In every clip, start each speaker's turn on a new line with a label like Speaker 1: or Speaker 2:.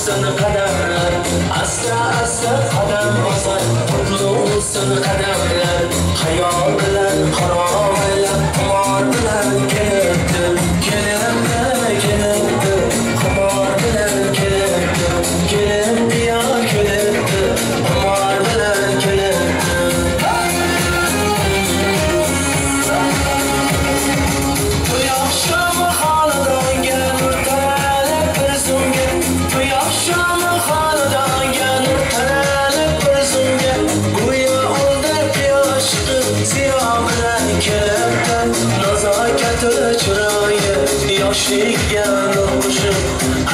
Speaker 1: bo'lsin qadamlar, asta asta qadam bosar, qutlug' bo'lsin qadamlar. Xayol bilan qarovillab, xumor bilan kelibdi, kelibdi, kelibdi, xumor bilan kelibdi, kelibdi yo kelibdi, xumor bilan kelibdi. Quyoshim xonadonga nur taralib bir zumga, quyoshim xonadonga nur taralib bir zumga, go'yo undan quyosh chiqib ziyo bilan kelibdi. Nazokati chiroyi yoshlikka nur qo'shib,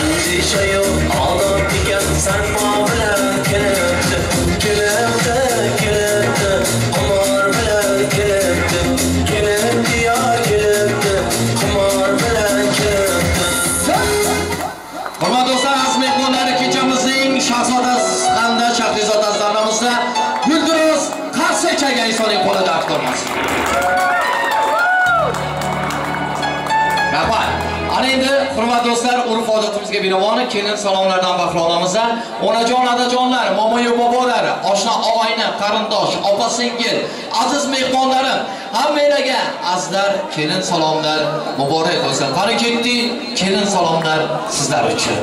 Speaker 1: andisha yo'q odob degan sarpo bilan kelibdi, kelibdi, kelibdi, xumor bilan kelibdi, kelibdi yo kelibdi, xumor bilan kelibdi.
Speaker 2: Hurmatli do'stlar, aziz mehmonlar, kechamizning shahzodasi hamda shahrizodasi aramizda Gulduros qarsak chalgan insonning qo'lida dard ko'rmasin. Rahmat. Ana endi hurmatli do'stlar, urf-odatimizga binoan kelin salomlardan faxr olamiz. Onajon, adajonlar, momoyu bobolar, oshna, og'ayni, qarindosh, opa singil, aziz mehmonlarim, hammanglarga azizlar kelin salomlar muborak bo'lsin. Qani ketdik, kelin salomlar sizlar uchun.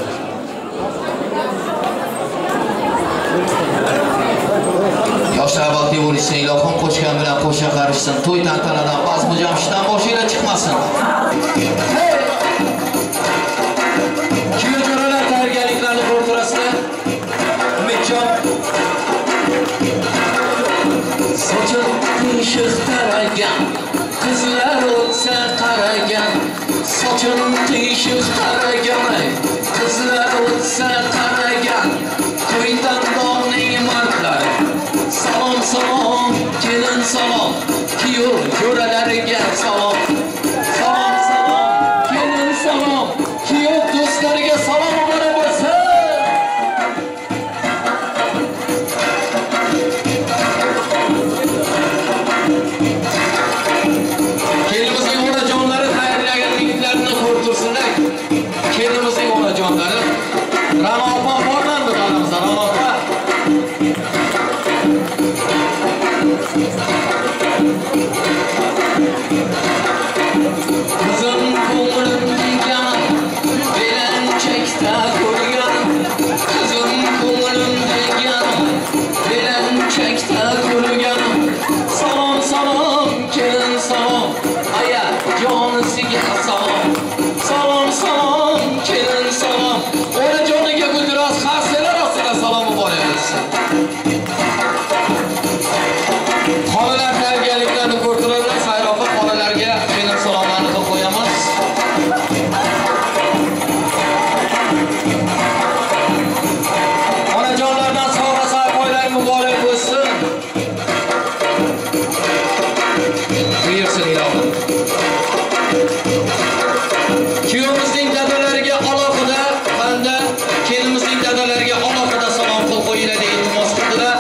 Speaker 2: Yoshlar baxtli bo'lishsin, ilohim qo'shgan bilan qo'sha qarishsin, to'y tantanadan, bazmi jamshiddan boshinglar chiqmasin. Hey! Kuyov jo'ralar tayyorgarliklarni ko'rib turasizlar. Umidjon sochim qiyshiq taragan, qizlar o'tsa qaragan, sochim qiyshiq taragan, qizlar o'tsa qaragan, To'ytandonning mardlari, salom salom, kelin salom, kuyov jo'ralariga salom, salom salom, kelin salom, kuyov do'stlariga salom muborak bo'lsin. Kelinimizning onajonlari tayyorgarliklarini ko'rib tursinlar. Kelinimizning onajonlari Ra'no opa bormanmi aramizda? Ra'no opa. Qizim ko'nglim degan, belanchakda ko'rgan, qizim ko'nglim degan, belanchakda ko'rgan. Salom salom, kelin salom, aya jonisiga salom. Salom salom, kelin salom. Onajoniga Gulduros qarsalar ostida salom muborak bo'lsin. Xolalar tayyorgarliklarini ko'rib turadilar. Sayra opa xolalarga kelin salomlarni qilib qo'yamiz. Onajonlardan sovg'a sarpoylar muborak bo'lsin. Buyursin ilohim. Kuyovimizning dadalariga alohida hamda kelinimizning dadalariga alohida salom qilib qo'yinglar deb iltimos qildilar.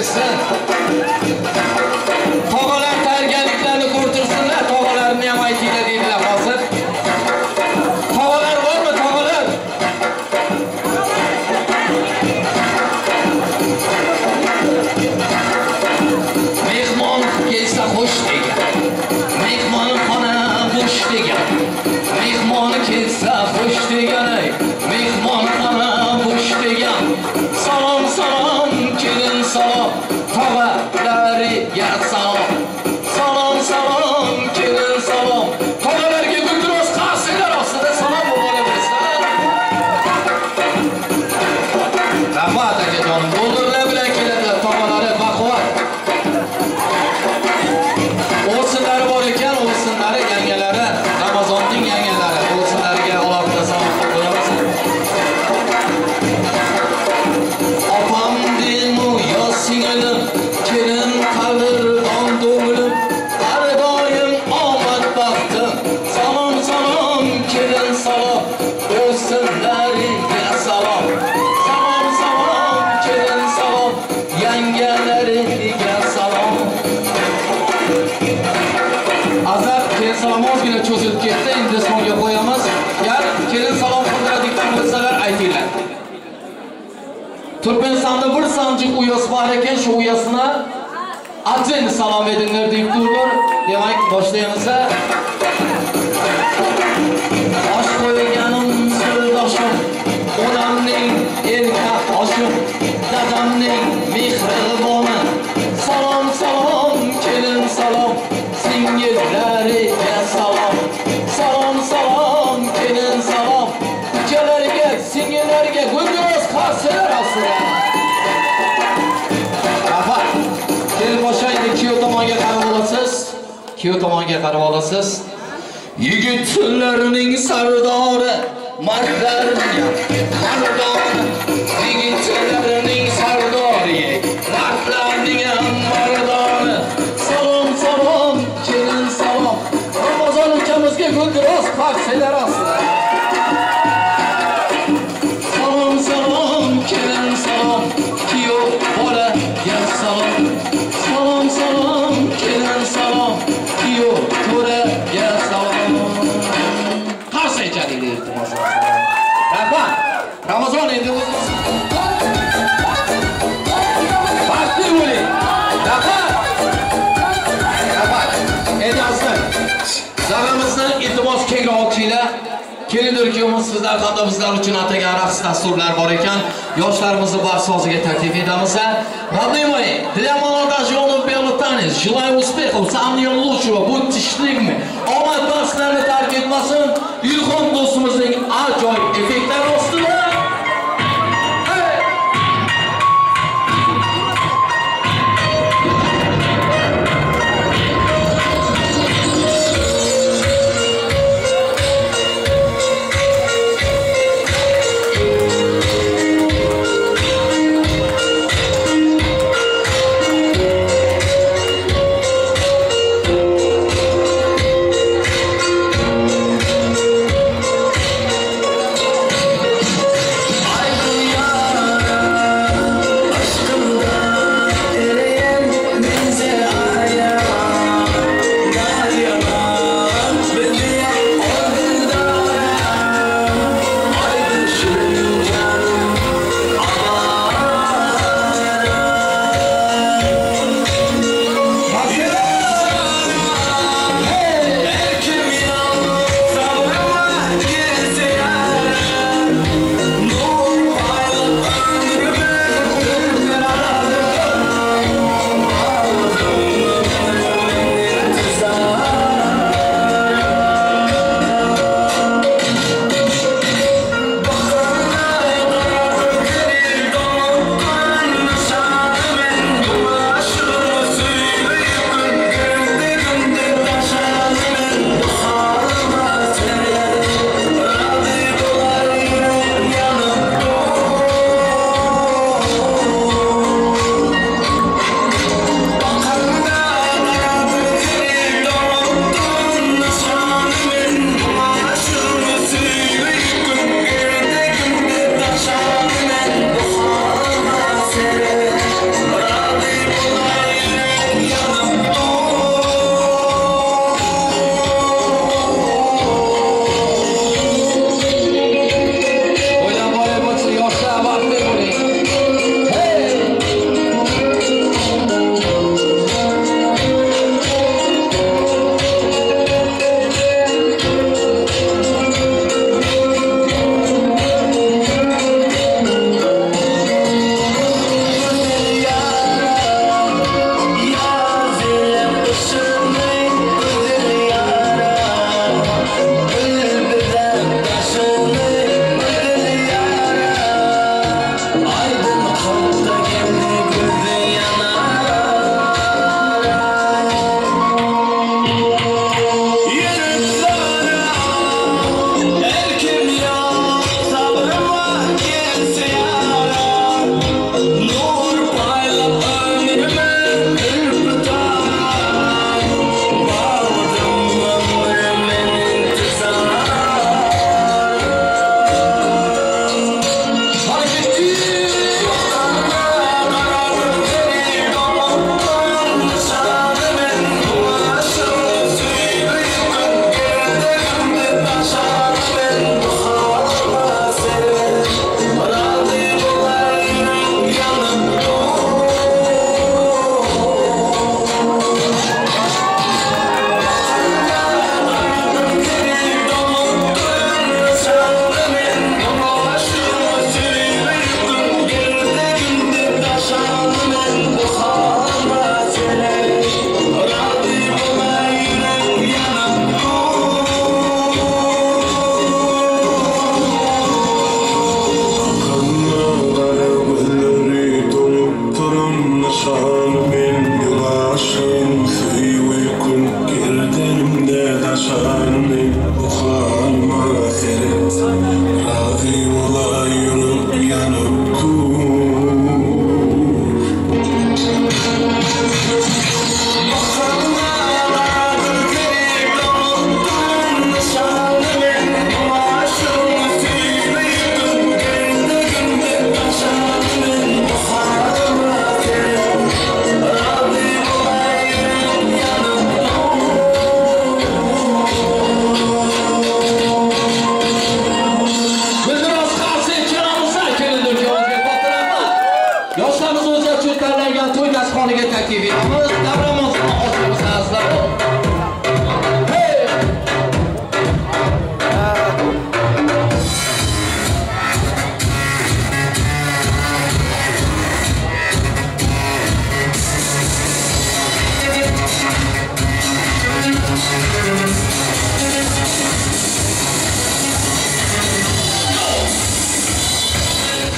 Speaker 2: bersin. Tog'alar tayyorgarliklarni ko'rtirsinlar, tog'alarini ham aytinglar deydilar hozir. Tog'alar bormi, tog'alar? Mehmon kelsa xush degan, mehmonxona bo'sh degan. Mehmon kelsa xush degan, mehmonxona bo'sh degan. Salom salom kelin salom, tog'alariga salom. Salom salom kelin salom, tog'alarga gulduros qarsaklar ostida salom muborak bo'lsin. Rahmat akajonim, o'g'irlar bilan keladilar tog'alari baquvvat. O'sinlari bor ekan, o'sinlari, yangalari, Ramazonning yangalari, o'sinlariga alohida salom qo'yamiz. Opam deymu yo singlim, kelin qadrdon do'g'lim, har doim omad baxtim. Salom salom kelin salom, o'sinlariga salom. Salom salom kelin salom, yangalariga salom. Azar kelin salom ozgina cho'zilib ketdi, endi so'ngga qo'yamiz. Agar kelin salom qildiradigan bo'lsalar aytinglar. Turkmenistan'da bir sanjiq uyasi bor ekan, shu uyasına acil salom edinglar deyip durur. Demak, boshlaymiz. Osh qo'yganim sirdoshim, onamning erka oshim, dadamning mehriboni. Salom salom kelin salom, singillariga salom. Salom salom kelin salom, ukalariga, singillariga gulduros qarsalar ostida. Rahmat. Kelin boshlaydi, kuyov tomonga qarab olasiz. Kuyov tomonga qarab olasiz. Yigitlarning sardori, mardlarning mardoni. Yigitlarning sardori, mardlarning mardoni. Salom salom kelin salom. Ramazon ukamizga gulduros qarsalar ostida. Salom salom kelin salom, kuyov bolaga salom. Salom salom kelin salom, kuyov to'raga salom. Qarsak chalinglar iltimos. Rahmat. Ramazon endi o'zimiz. Baxtli bo'ling. Rahmat. Rahmat. Endi azizlar, zalimizni iltimos kengroq ochinglar. Kelindir kuyovimiz sizlar hamda bizlar uchun atagan raqs dasturlar bor ekan. Yoshlarimizni barchasiga taklif etamiz. Родные мои, для молодоженов белый танец. Желаю успехов, самого лучшего, будьте счастливыми. Omad sizlarni tark etmasin. Ilhom do'stimizning ajoyib effektlari ostida. Yoshlarimiz o'zi uchun tanlangan to'y dasturxoniga taklif etamiz. Davramizning ochamiz azizlar.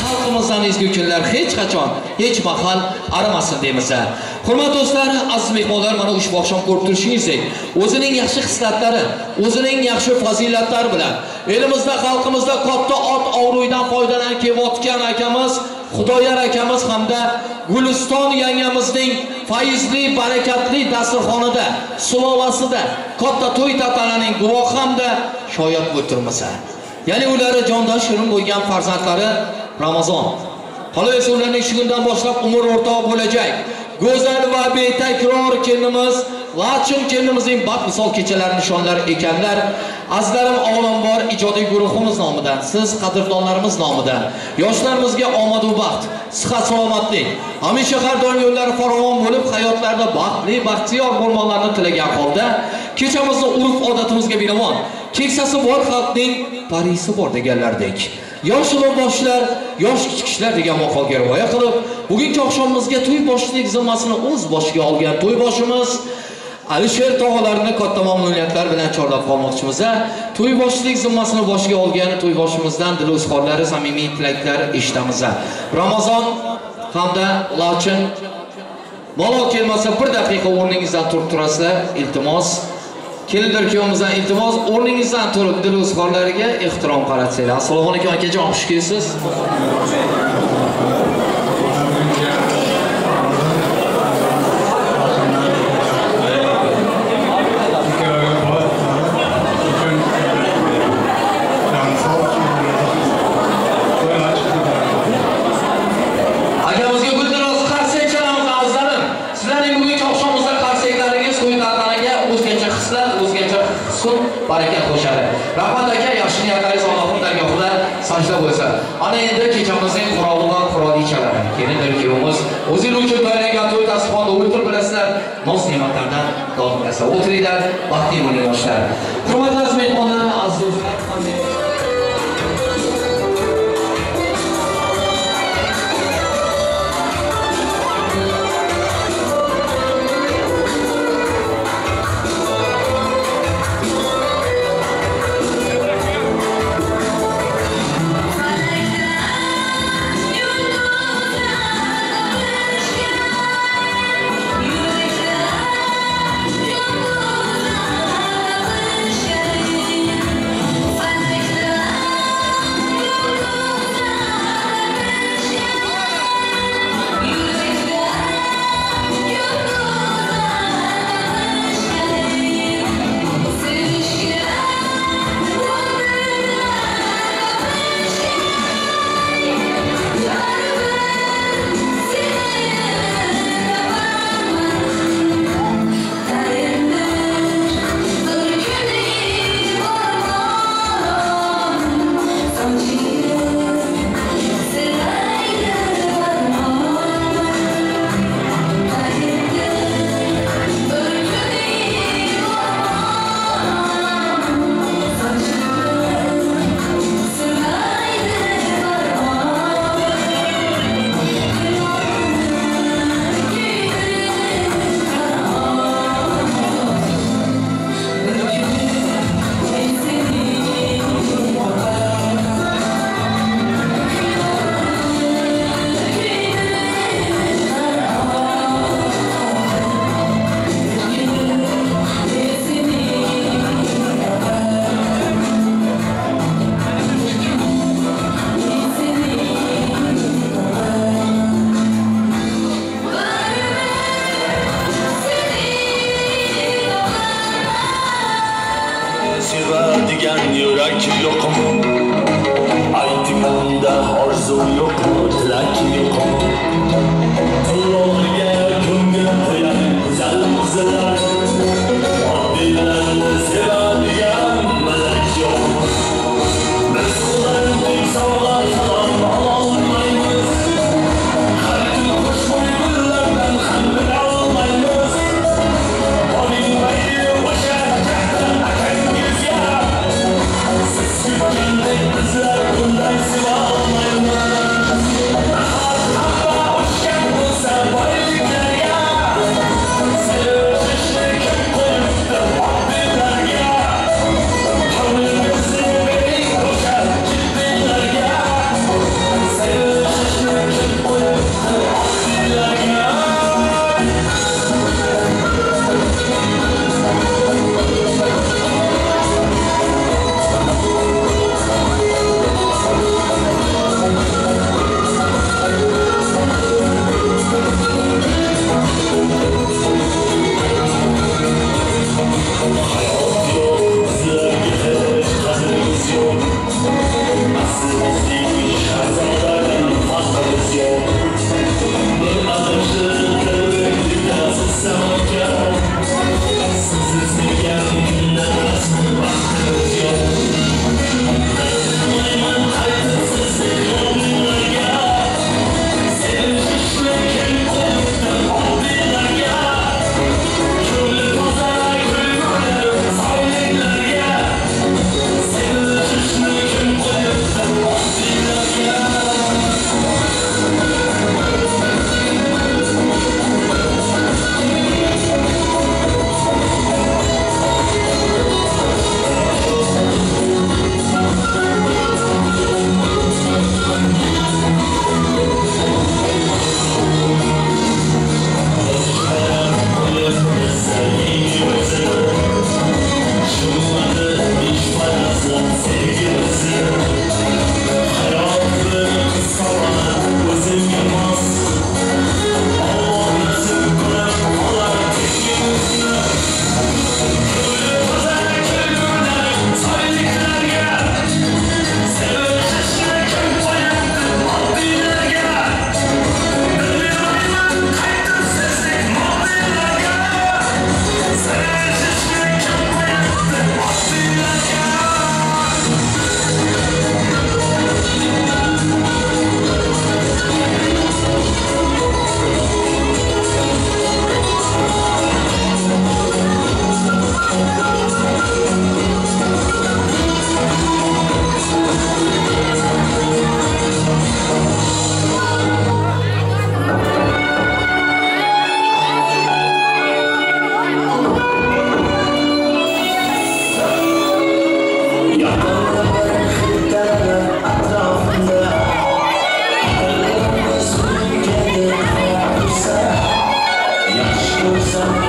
Speaker 2: Xalqimizdan ezgu kunlar hech qachon, hech mahal arimasin deymiz. Hurmatli do'stlar, aziz mehmonlar, mana ushbu oqshom ko'rib turishingizdek, o'zining yaxshi xislatlari, o'zining yaxshi fazilatlari bilan elimizda, xalqimizda katta ot obro'yidan foydalanib kelayotgan akamiz Xudoyor akamiz hamda Guliston yangamizning fayzli, barakatli dasturxonida, sulolasida katta to'y tantananing guvohi hamda shoyat bo'lib. Ya'ni ular jondan shirin bo'lgan farzandlari Ramazon. Qolaversa ularning shu kundan boshlab umr o'rtog'i bo'lajak go'zal va betakror kelinimiz Lachin kelinimizning baxt misol kechalari nishonlari ekanlar. Azizlarim, avvalambor ijodiy guruhimiz nomidan, siz qadrdonlarimiz nomidan yoshlarimizga omad va baxt, sihat salomatlik, hamisha har doim yo'llari farovon bo'lib, hayotlarida baxtli, baxtiyor bo'lmoqlarini tilagan holda kechamizni urf-odatimizga binoan, keksasi bor xalqning parisi bor deganlardek, yosh boshlar, yosh kichiklar degan maqolga rioya qilib, bugungi oqshomimizga to'y boshlik zimmasini o'z boshiga olgan to'y boshimiz Alisher tog'alarini katta mamnuniyatlar bilan chorlab qolmoqchimiz. To'y boshlik zimmasini boshiga olgan to'y boshimizdan dil izhorlari, samimiy tilaklar eshitamiz. Ramazon hamda Lachin balo kelmasa bir daqiqa o'rningizdan turib turasizlar, iltimos. Kelinlar kuyovimizdan iltimos, o'rningizdan turib dil izhorlariga ehtirom qaratsanglar. Assalomu alaykum akajon, xush kelibsiz. Akamizga guldiroz qarsak chalamiz azizlarim. Sizlarning bugungi oqshomimizda qarsaklaringiz to'y tantanaga o'zgacha hislar, o'zgacha husn, baraka qo'shadi. Rahmat aka, yaxshi niyatlaringiz Allohning dargohida sajda bo'lsin. Ana endi kechamizning quroli va quralichalari. Kelinlar kuyovimiz o'zingiz uchun tayyorlangan to'y dasturxonida o'tirib bilasizlar, noz ne'matlardan dod bilasizlar. O'tiringlar, baxtli bo'ling yoshlar. Hurmatli aziz mehmonlar, aziz do'stlar,
Speaker 1: Sevadigan yurak yo'qmi? Aytganda orzu yo'qmi, tilak yo'qmi? Tilloqga ko'ngil qo'yar go'zal qizlar, oddiylarni sevadigan malak yo'qmi? Biz ularning sovg'a salom ololmaymiz. Har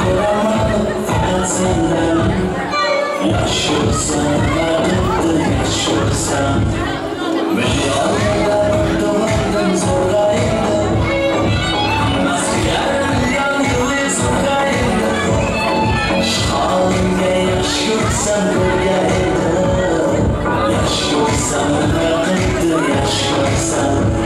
Speaker 1: Ko'raman faqat sendan. Yaxshi ko'rsam nima yaxshi ko'rsam. Millionlar tug'ildim zo'rg'a endi. Hammasiga million yil zo'rg'a endi. Holimga yaxshi ko'rsam ko'rga endi. Yaxshi ko'rsam nima qildi yaxshi ko'rsam.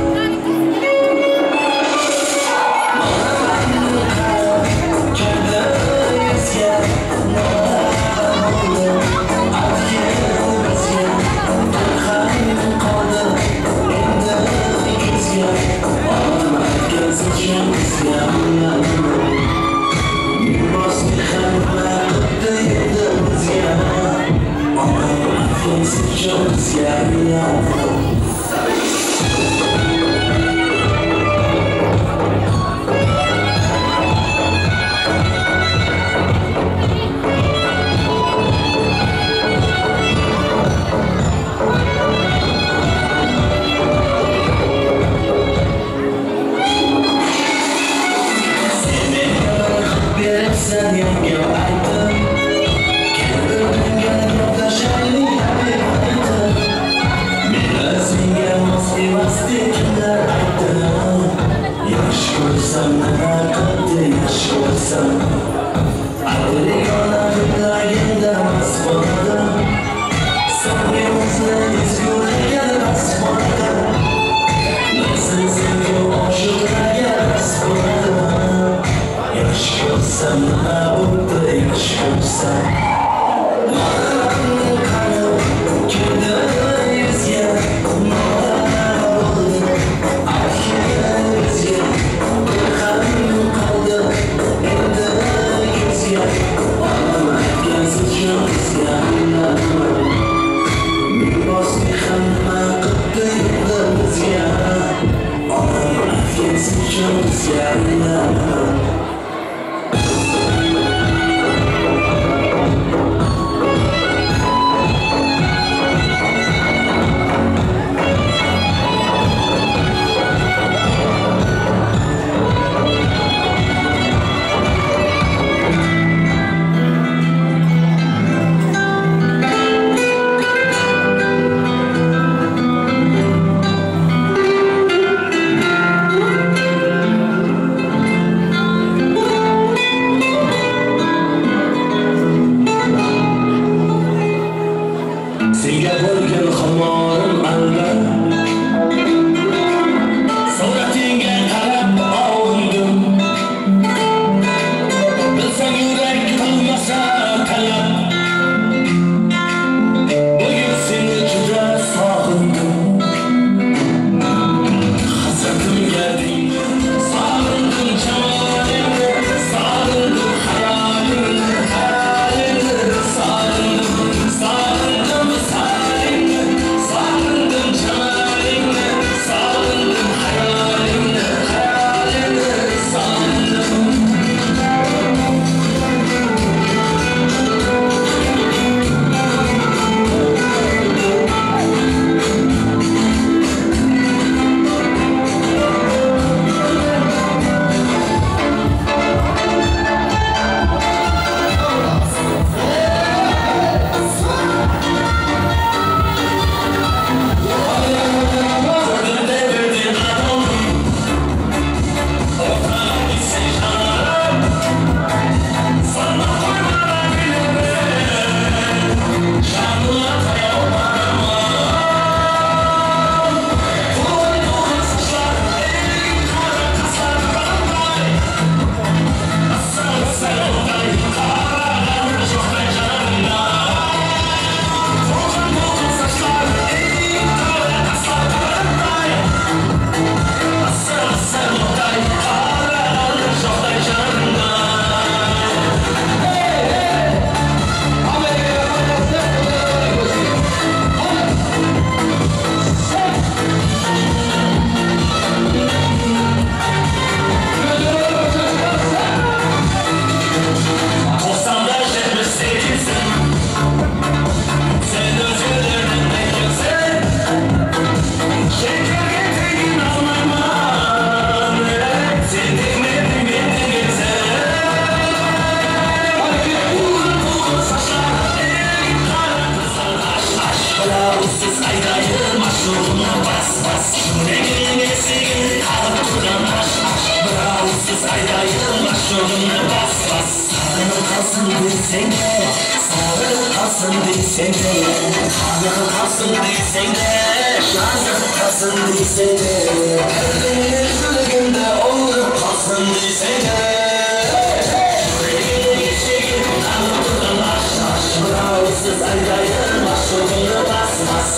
Speaker 1: Ma'nosiz aytayim, mashhurni bas bas. Sog'inib qolsin desang-da, sog'inib qolsin desang-da, sog'inib qolsin desang-da, sog'inib qolsin desang-da, qalbimni olib qolsin desang-da. Ma'nosiz aytayim, mashhurni bas bas.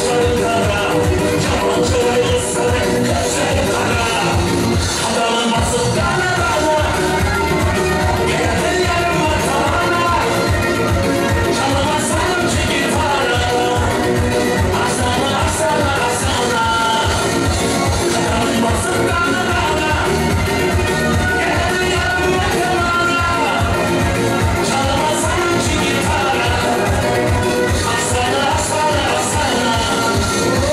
Speaker 1: Çalamazsam ki gitara. Asana, asana, asana.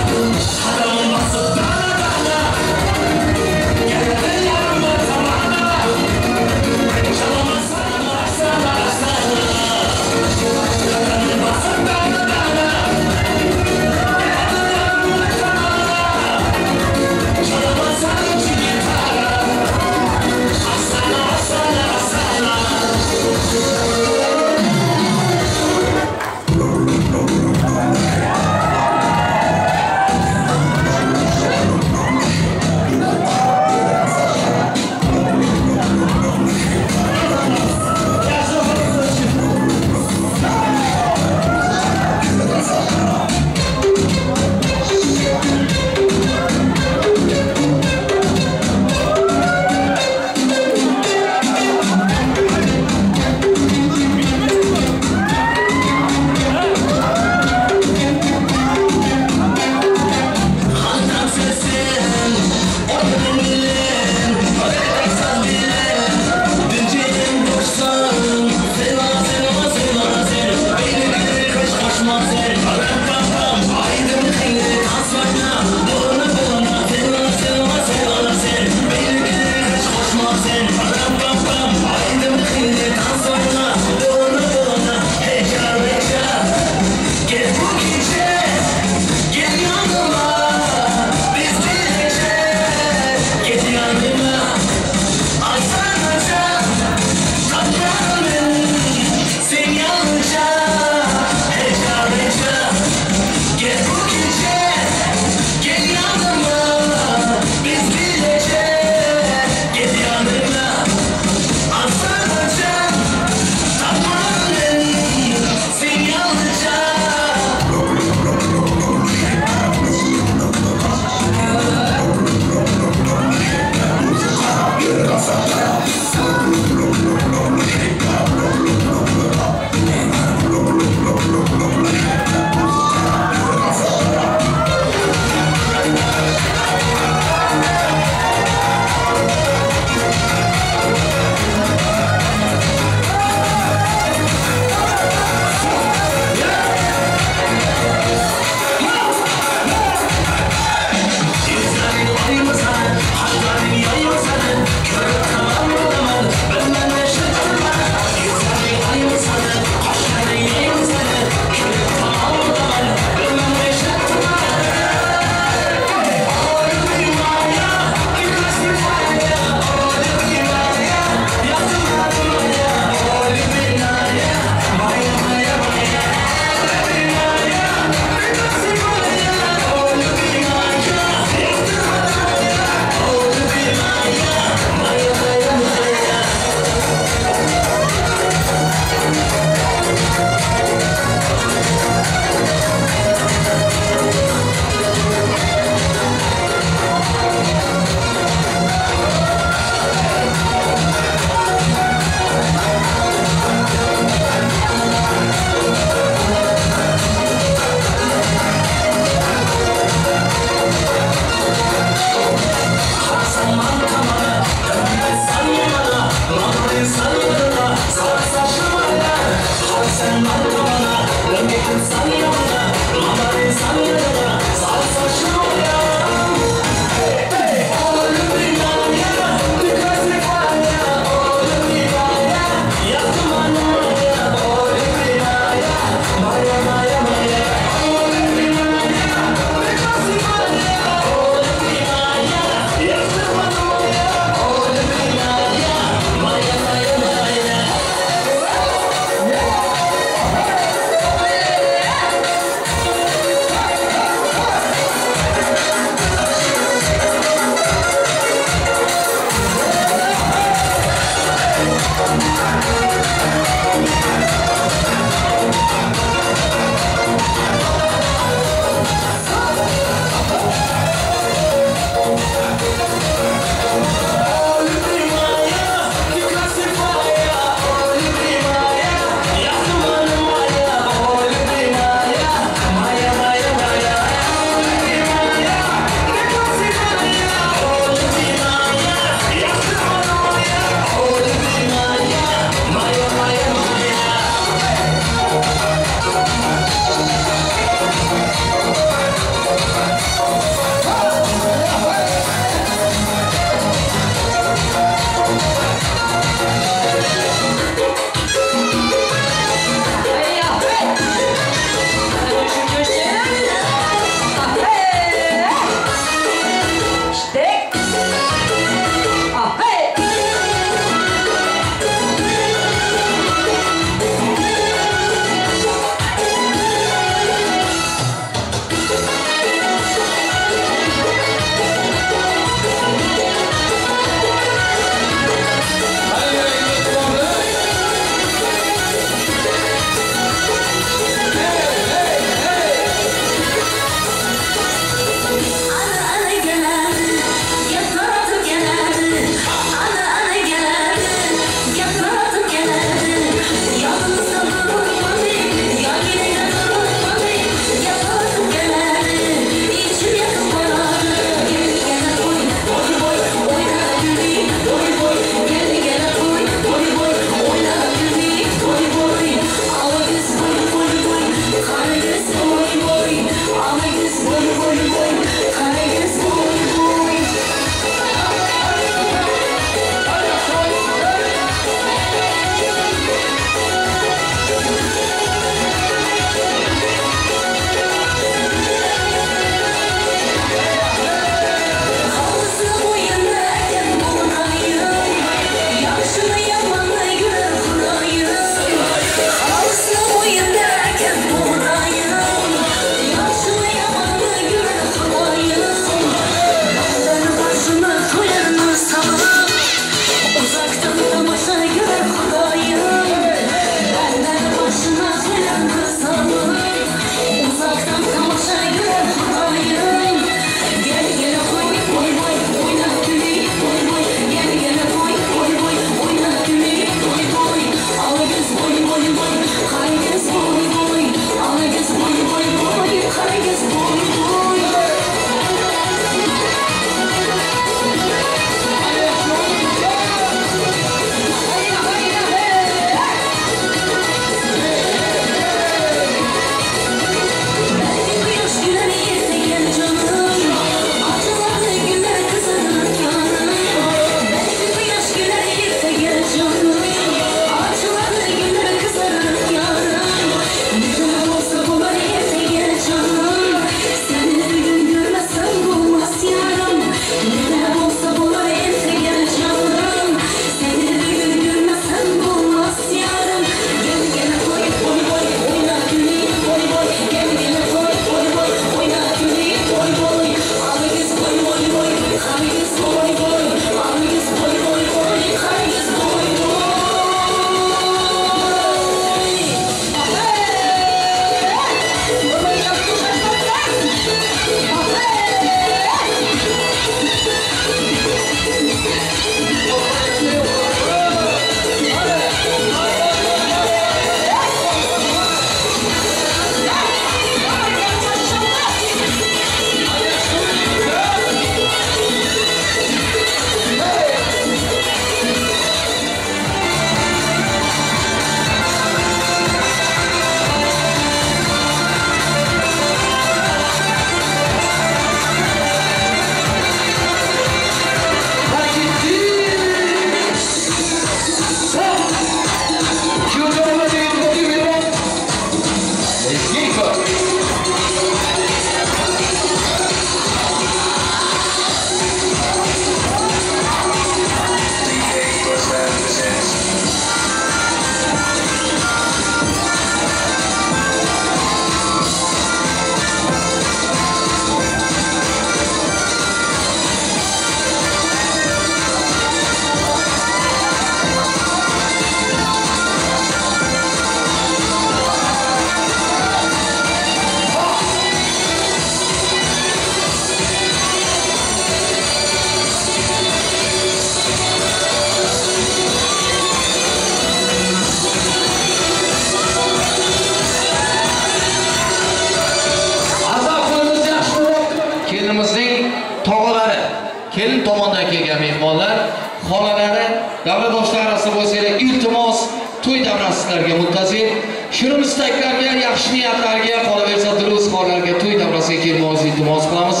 Speaker 2: sizlarga muntazir. Shirin istaklarga, yaxshi niyatlarga, qolaversa diluzxonlarga to'y davrasiga kelmoqni iltimos qilamiz.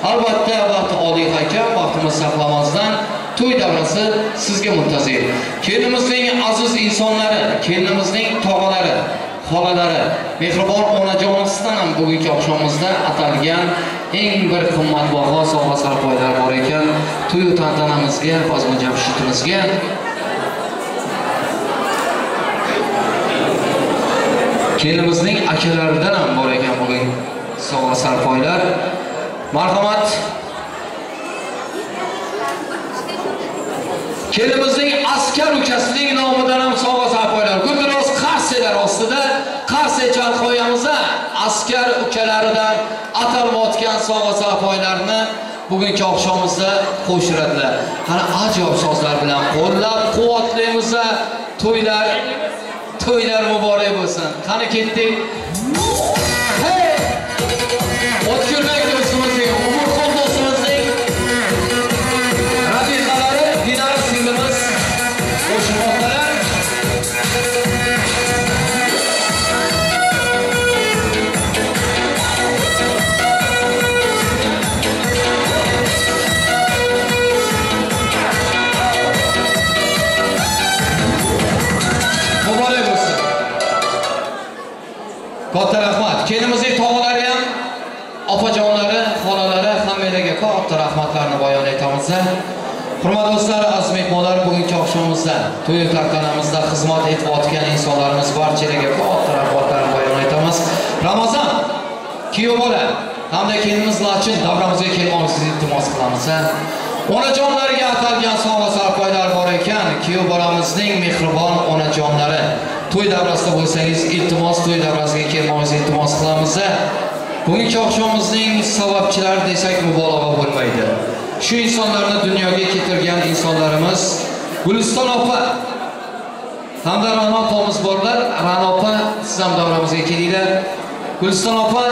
Speaker 2: Albatta vaqt oliy hakam, vaqtimiz saqlamasdan to'y davrasi sizga muntazir. Kelinimizning aziz insonlari, kelinimizning tog'alari, xolalari, mehribon onajonimizdan ham bugungi oqshomimizda atalgan eng bir qimmatbaho sovg'a sarpoylar bor ekan. To'y tantanamizga, bazmi jamshitimizga kelinimizning akalaridan ham bor ekan bugun sovg'a sarpoylar. Marhamat. Kelinimizning askar ukasining nomidan ham sovg'a sarpoylar. Guldiroz qarsilar ostida qarsi chalib qo'yamiz. Askar ukalaridan atalmayotgan sovg'a sarpoylarni bugungi oqshomimizda qo'shiradilar. Qani ajoyib sozlar bilan qo'llab quvvatlaymiz. To'ylar muborak bo'lsin. Qani ketdik. Hey! O'tkirbek do'stimizning, Umurxon do'stimizning rafiqalari, Dinara singlimiz qo'shilmoqdalar. Muborak bo'lsin. Katta rahmat. Kelinimizning tog'alari ham, opajonlari, xolalari hammalarga katta rahmatlarni bayon etamiz. Hurmatli do'stlar, aziz mehmonlar, bugungi oqshomimizda to'y tantanamizda xizmat etayotgan insonlarimiz barchalarga katta rahmatlarni bayon etamiz. Ramazon kuyov bola hamda kelinimiz Lachin davramizga kelmoqni iltimos qilamiz. Onajonlarga atalgan sovg'a sarpoylar bor ekan. Kuyov bolamizning mehribon onajonlari, to'y davrasida bo'lsangiz, iltimos to'y davrasiga kelmoqni iltimos qilamiz. Bugungi oqshomimizning sababchilari desak mubolag'a bo'lmaydi. Shu insonlarni dunyoga keltirgan insonlarimiz Guliston opa hamda Ra'no opamiz borlar. Ra'no opa, siz ham davramizga kelinglar. Guliston opa,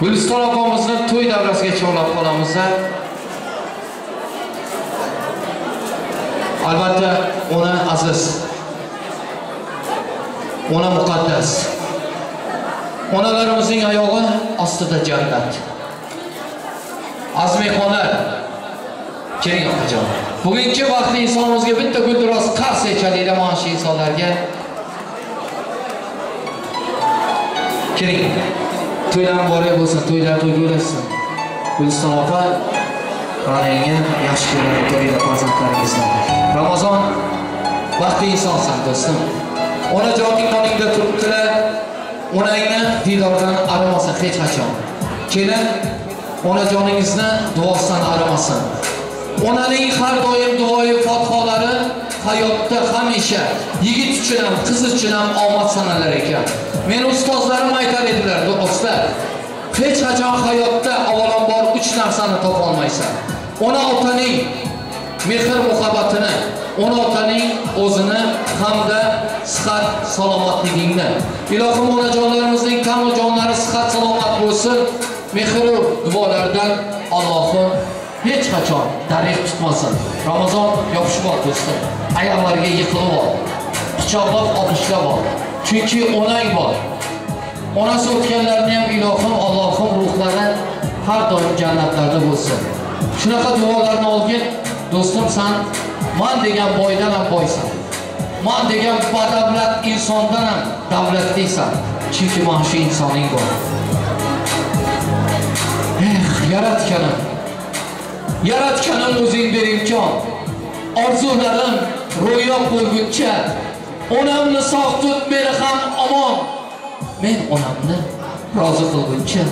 Speaker 2: Guliston opamizni to'y davrasiga chorlab qolamiz. Albatta ona aziz, ona muqaddas. Onalarimizning oyog'i ostida jannat. Aziz mehmonlar, keling opajon. Bugungi vaqtli insonimizga bitta guldiroz qarsak chalinglar mana shu insonlarga. Keling. To'ylar muborak bo'lsin, to'ylar to'yga ulaşsin. Guliston opa, Ra'noga yaxshi ko'radi ko'ringlar farzandlaringizni. Ramazon baxtli insonsan do'stim. Onajoning yoningda turibdilar. Onangni diydordan arimasin hech qachon. Kelin, onajoningizni duosidan arimasin. Onaning har doim duoyi fotihalari hayotda hamisha yigit uchun ham, qiz uchun ham omad sanalar ekan. Meni ustozlarim aytar edilar, do'stlar, hech qachon hayotda avvalambor 3 narsani topa olmaysan. Ona otaning mehr muhabbatini, ona otaning o'zini hamda sihat salomatligingni. Ilohim onajonlarimizning tanu jonlari sihat salomat bo'lsin. Mehru duolardan Allohim hech qachon darig' tutmasin. Ramazon yopishib ol do'stim. Oyoqlariga yiqilib ol. Quchoqlab og'ishlab ol. Chunki onang bor. Onasi o'tganlarni ham ilohim Allohim ruhlari har doim jannatlarda bo'lsin. Shunaqa duolarni olgin do'stim, san man degan boydan ham boysan. Man degan badavlat insondan ham davlatlisan. Chunki mana shu insoning bor. Yaratganim, yaratganim o'zing ber imkon. Orzularim ro'yob bo'lguncha onamni sog' tut, meni ham omon. Men onamni rozi qilguncha,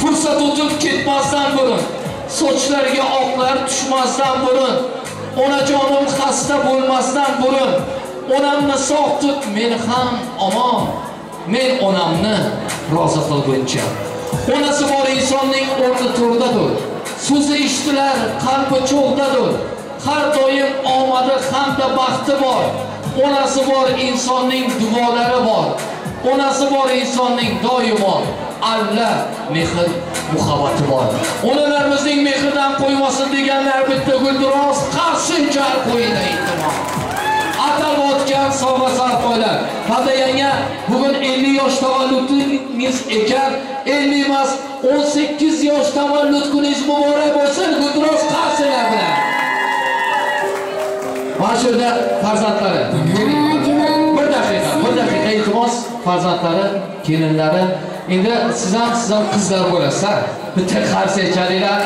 Speaker 2: fursat o'tib ketmasdan burun, sochlariga oqlar tushmasdan burun, onajonim xasta bo'lmasdan burun, onamni sog' tut, meni ham omon. Men onamni rozi qilguncha. Onasi bor insonning o'rni to'rdadir. So'zi eshitilar, qalbi cho'g'dadir. Har doim omadi hamda baxti bor. Onasi bor insonning duolari bor. Onasi bor insonning doimo alla mehr muhabbati bor. Onalarimizning mehridan qo'ymasin deganlar bitta guldiroz qarshi chal qo'yinglar iltimos. Atalib o'tgan sovg'a sarpoylar. Hamda yanga bugun 50 yosh tavalludingiz ekan, 50 emas 18 yosh tavallud kuningiz muborak bo'lsin. Guldiroz qarsalar bilan. Mana shu yerda farzandlari. Bir daqiqa, bir daqiqa iltimos, farzandlari, kelinlari. Endi siz ham qizlar bo'lasiz, ha? Bitta qarsak chalinglar.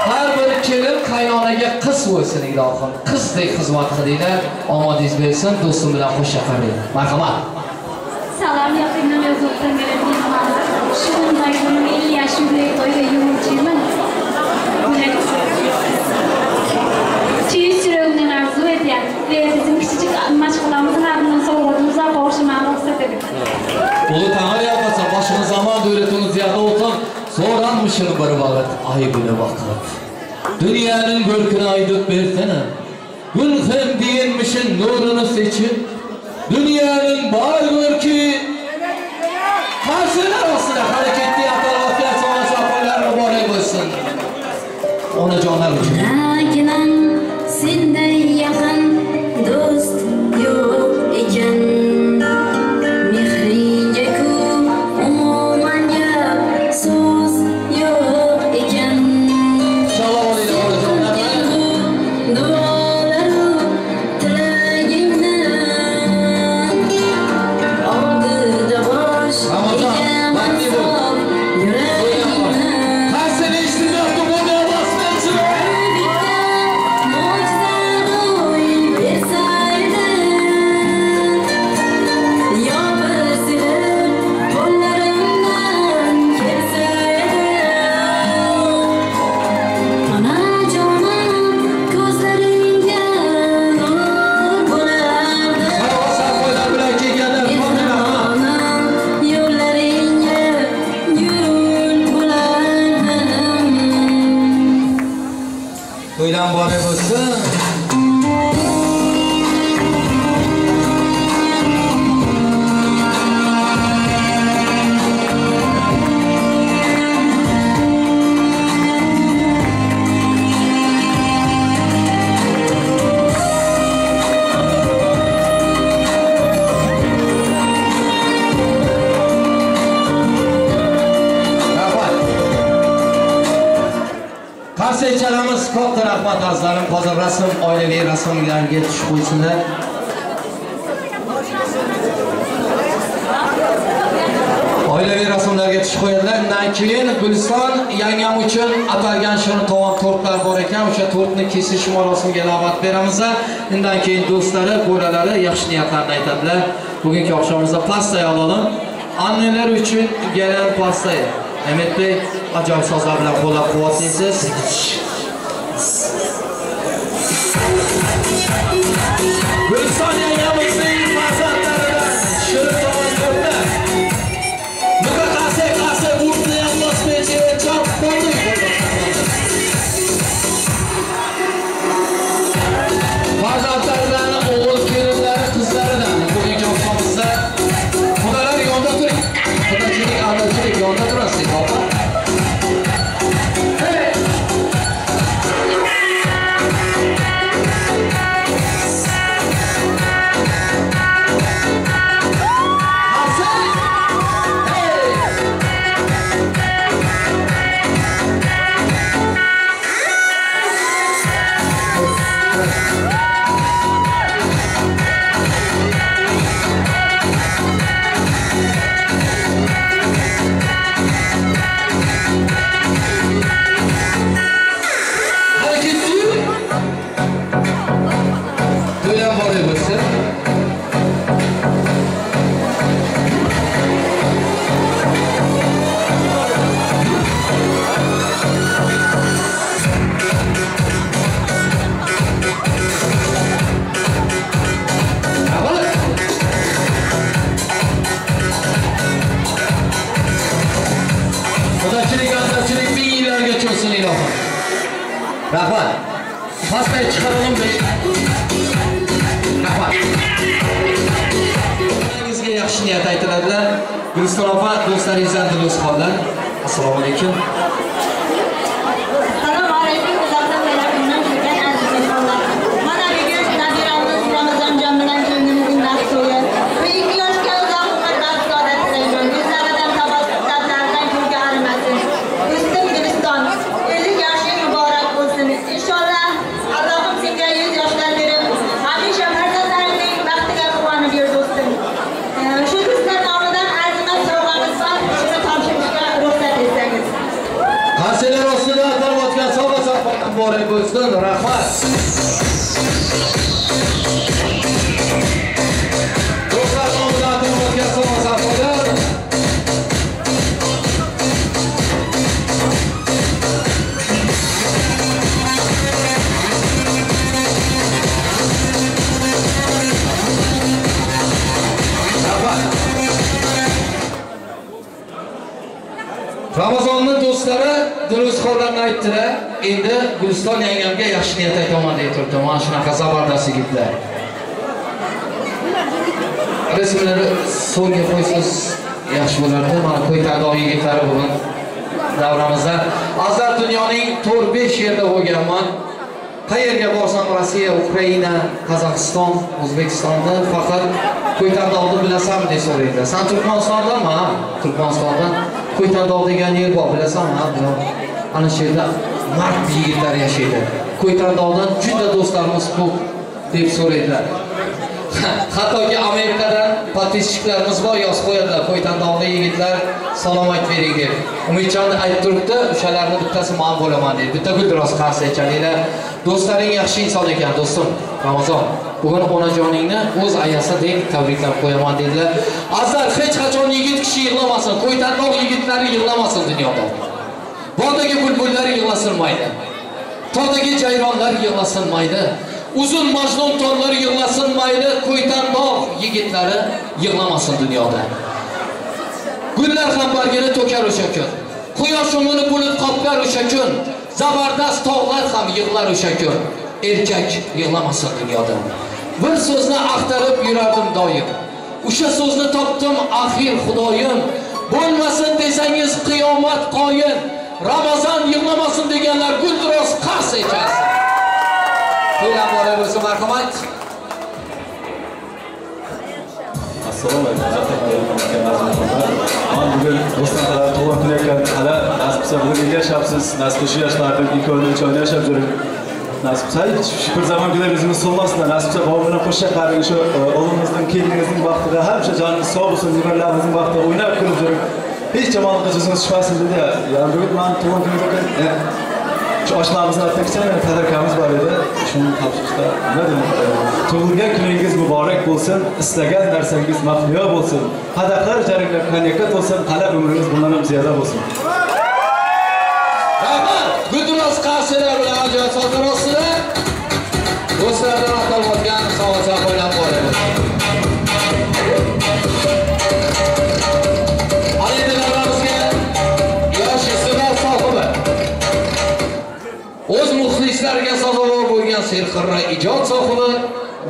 Speaker 2: Har bir kelin qaynonaga qiz bo'lsin ilohim. Qizdek xizmat qilinglar, omadingiz bersin, do'stim bilan qo'sha qarang. Marhamat.
Speaker 3: Salam yaqindan o'zimdan gelen mehmonlar. Shu kundagi 50 yaş yubiley to'yga yo'lchiman. Çiğ yüreğimden arzu ediyen ve bizim küçücük maşgalamızın adından sovg'atımıza qo'shilmani ruxsat edin.
Speaker 2: Ulu Tanrı yapmasa başınız aman devletiniz ziyade olsun. Soranmışın bir vaqt, ay günü vaqt. Dünyanın görkünü aydıp versene. Gün hem deyinmişin nurunu seçin. Dünyanın bar görkü. Karşılar olsun, hareketli atar vaqtlar sonra safarlar mübarek olsun. Onajonlar uchun.
Speaker 4: Lakin senday yaqin do'st yo'q ekan. Mehringga ku umuman gap so'z yo'q ekan.
Speaker 2: Shalom alaykum onajonlar.
Speaker 4: Duolaru tilagingni oldida bosh egaman sof yuragingni.
Speaker 2: Qarsini eshitilyapti, buni ovozini.
Speaker 4: Mo'jiza ro'y bersaydi, yo bir sevib qo'llarimdan kelsaydi. Onajonim ko'zlaringga nur bo'lardi.
Speaker 2: Sarpoylar bilan kelganlar, marhamat.
Speaker 4: Mehribonim yo'llaringga gul bo'lardim.
Speaker 2: To'ydan muborak bo'lsin. Rahmat. Qarsak chalamiz, katta rahmat azizlarim. Hozir rasm, oilaviy rasmlarga tushib qo'ysinlar. Oilaviy rasmlarga tushib qo'yadilar. Undan keyin Guliston yangam uchun atalgan shirin tovon tortlar bor ekan. O'sha tortni kesish marosimiga navbat beramiz. Undan keyin do'stlari, bolalari yaxshi niyatlarni aytadilar. Bugungi oqshomimizda pastayı alalım. Anneler uchun gelen pastayı. Mehmet Bey, ajoyib sozlar bilan qo'llab-quvvatlaysiz. Guliston yangamizning farzandlaridan shirin tovon tortlar. Mutaqasi qasi urtni bosmaychi chop qo'ydi. Farzandlaridan, o'g'il kelinlari, qizlaridan bugungi oqshomimizda xudalar yonda turing. Xudachilik, adachilik yonda turasiz, opa. Hey! Rahmat. Pastay chiqaralım. Rahmat. Sizga yaxshi niyat aytiladilar. Guliston opa, do'stlaringizdan do'st qoldilar. Assalomu alaykum.
Speaker 5: Assalomu alaykum. Uzoqdan va yaqindan kelgan aziz mehmonlar. Mana bugun nabiramiz Ramazonjon
Speaker 2: bo'lsin, rahmat. Do'stlar nomidan o'tgan savol sarfolar. Ramazonning do'stlari Diluzxonlarni aytdilar. Endi Guliston yangamga yaxshi niyat aytaman deb turibdi. Mana shunaqa zabardast yigitlar. Rasmlarni so'ngga qo'ysangiz yaxshi bo'lardi. Mana Ko'ytandog' yigitlari bugun davramizda. Azar dunyoning 4-5 yerda bo'lganman. Qayerga borsam Rossiya, Ukraina, Qozog'iston, O'zbekistonda faqat Ko'ytandog'ni bilasanmi deb so'raydilar. Sen Turkmanistondanmi? Ha, Turkmanistondan. Ko'ytandog' degan yer bor, bilasanmi? Ha, bilaman. Ana shu yerda mard yigitlar yashaydi. Ko'ytandog'dan juda do'stlarimiz ko'p deb so'raydilar. Hattoki Amerikadan podpischilarimiz bor, yozib qo'yadilar. Ko'ytandog'da yigitlar salom aytib bering deb. Umidjon aytib turibdi, o'shalarning bittasi men bo'laman deydi. Bitta guldiroz qarshi aytganinglar. Do'stlaring yaxshi inson ekan, do'stim Ramazon. Bugun onajoningni o'z ayasidek tabriklab qo'yaman dedilar. Azar hech qachon yigit kishi yig'lamasin, Ko'ytandog' yigitlari yig'lamasin dunyoda. Bog'dagi bulbullar yig'lasilmaydi. Tog'dagi jayronlar yig'lasilmaydi. Uzun majnun tollar yig'lasilmaydi. Ko'ytandog' yigitlari yig'lamasin dunyoda. Gullar ham bargini to'kar o'sha kun. Quyosh umini bulut qoplar o'sha kun. Zabardast tog'lar ham yig'lar o'sha kun. Erkak yig'lamasin dunyoda. Bir so'zni axtarib yurardim doim. O'sha so'zni topdim axir Xudoyim. Bo'lmasin desangiz qiyomat qoyim. Ramazon yig'lamasin deganlar guldiroz qars echasi. To'ylar muborak bo'lsin, marhamat.
Speaker 5: Assalomu alaykum. Man bugun do'stlar tug'ilgan kun ekan, hali nasib qilsa bugun yashayapsiz, nasib qilsa shu yoshlarda ikkovini uch yashab yuring. Nasib qilsa shu bir zamon kunlar yuzimiz so'lmasin, nasib qilsa bobom bilan qo'sha qaring, shu o'g'limizning, kelinimizning baxtiga hamisha jonimiz sog' bo'lsin, nevaralarimizning baxtiga o'ynab kulib yuring. Hech yomonlikqa yuzimiz tushmasin dedi. Yani bugun man tug'ilgan kunim ekan. Shu oshnamizni aytib kichkina tadarkamiz bor edi. Shuni topshirishda nima deyman? Tug'ilgan kuningiz muborak bo'lsin, istagan narsangiz mahliyo bo'lsin. Qadahlar jaranglab konyakka to'lsin, qalab umringiz bundan ham ziyoda bo'lsin.
Speaker 2: Rahmat. Guldiroz qarsilar bilan ajoyib sozlar ostida do'stlardan atalib sovg'a qo'ylar muborak bo'lsin. Yosh iste'dod sohibi, o'z muxlislariga sazovor bo'lgan serxirra ijod sohibi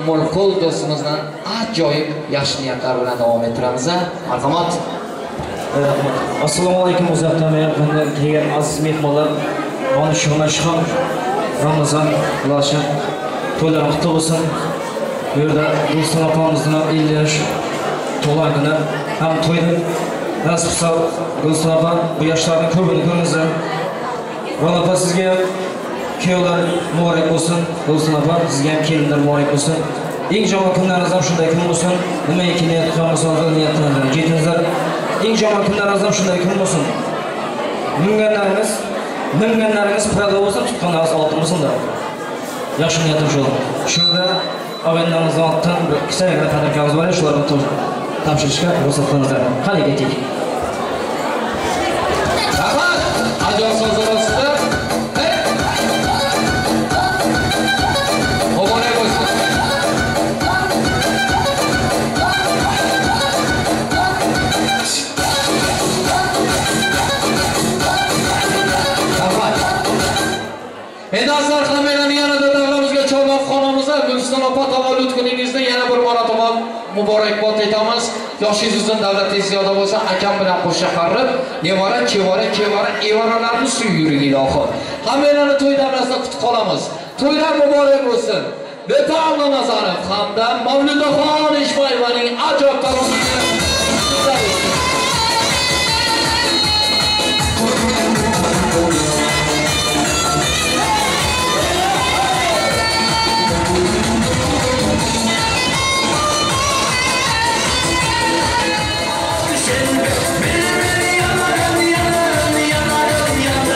Speaker 2: Umurqul do'stimizdan ajoyib yaxshi niyatlar bilan davom ettiramiz. Marhamat.
Speaker 6: Rahmat. Assalomu alaykum uzoqdan yaqindan kelgan aziz mehmonlar. Mana shu Ramazon Loshin to'ylar qutlu bo'lsin. Bu yerda do'stlar opamizning 50 yosh tug'ilgan kuni ham to'yda nasib qilsa do'stlar opa bu yoshlarning ko'pini ko'ramiz. Rona opa sizga ham kuyovlar muborak bo'lsin, do'stlar opa sizga ham kelinlar muborak bo'lsin. Eng yomon kunlaringiz ham shunday kun bo'lsin. Nimaiki niyat qilgan bo'lsangiz, niyatlaringizga yetingizlar. Eng yomon kunlaringiz ham shunday kun bo'lsin. Minganlaringiz Prado bo'lsin, tutganlaringiz oltin bo'lsin. Yaxshi niyatim shu. Shunda og'aynilarimizdan oltin bir kichkina tadarkamiz bor, shularni topshirishga ruxsat qilingizlar. Qani ketdik.
Speaker 2: Rahmat. Ajoyib so'zlar ostida. Muborak bo'lsin. Rahmat. Endi azizlar hammalarni yanada davramizga chorlab xonamizda Guliston opa tavallud kuningizni yana bir marotaba muborakbod etamiz. Yoshingiz uzun, davlatingiz ziyoda bo'lsin. Akam bilan qo'sha qarib, nevara, chevara, kevara, evaralarni suyib yuring ilohi. Hammalarni to'y davrasida kutib qolamiz. To'ylar muborak bo'lsin. Betam Nazarov hamda Mavludaxon Eshboyevaning ajoyib taronasini
Speaker 1: Yanarım, yanarım, yanarım.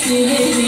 Speaker 2: Sexy lady.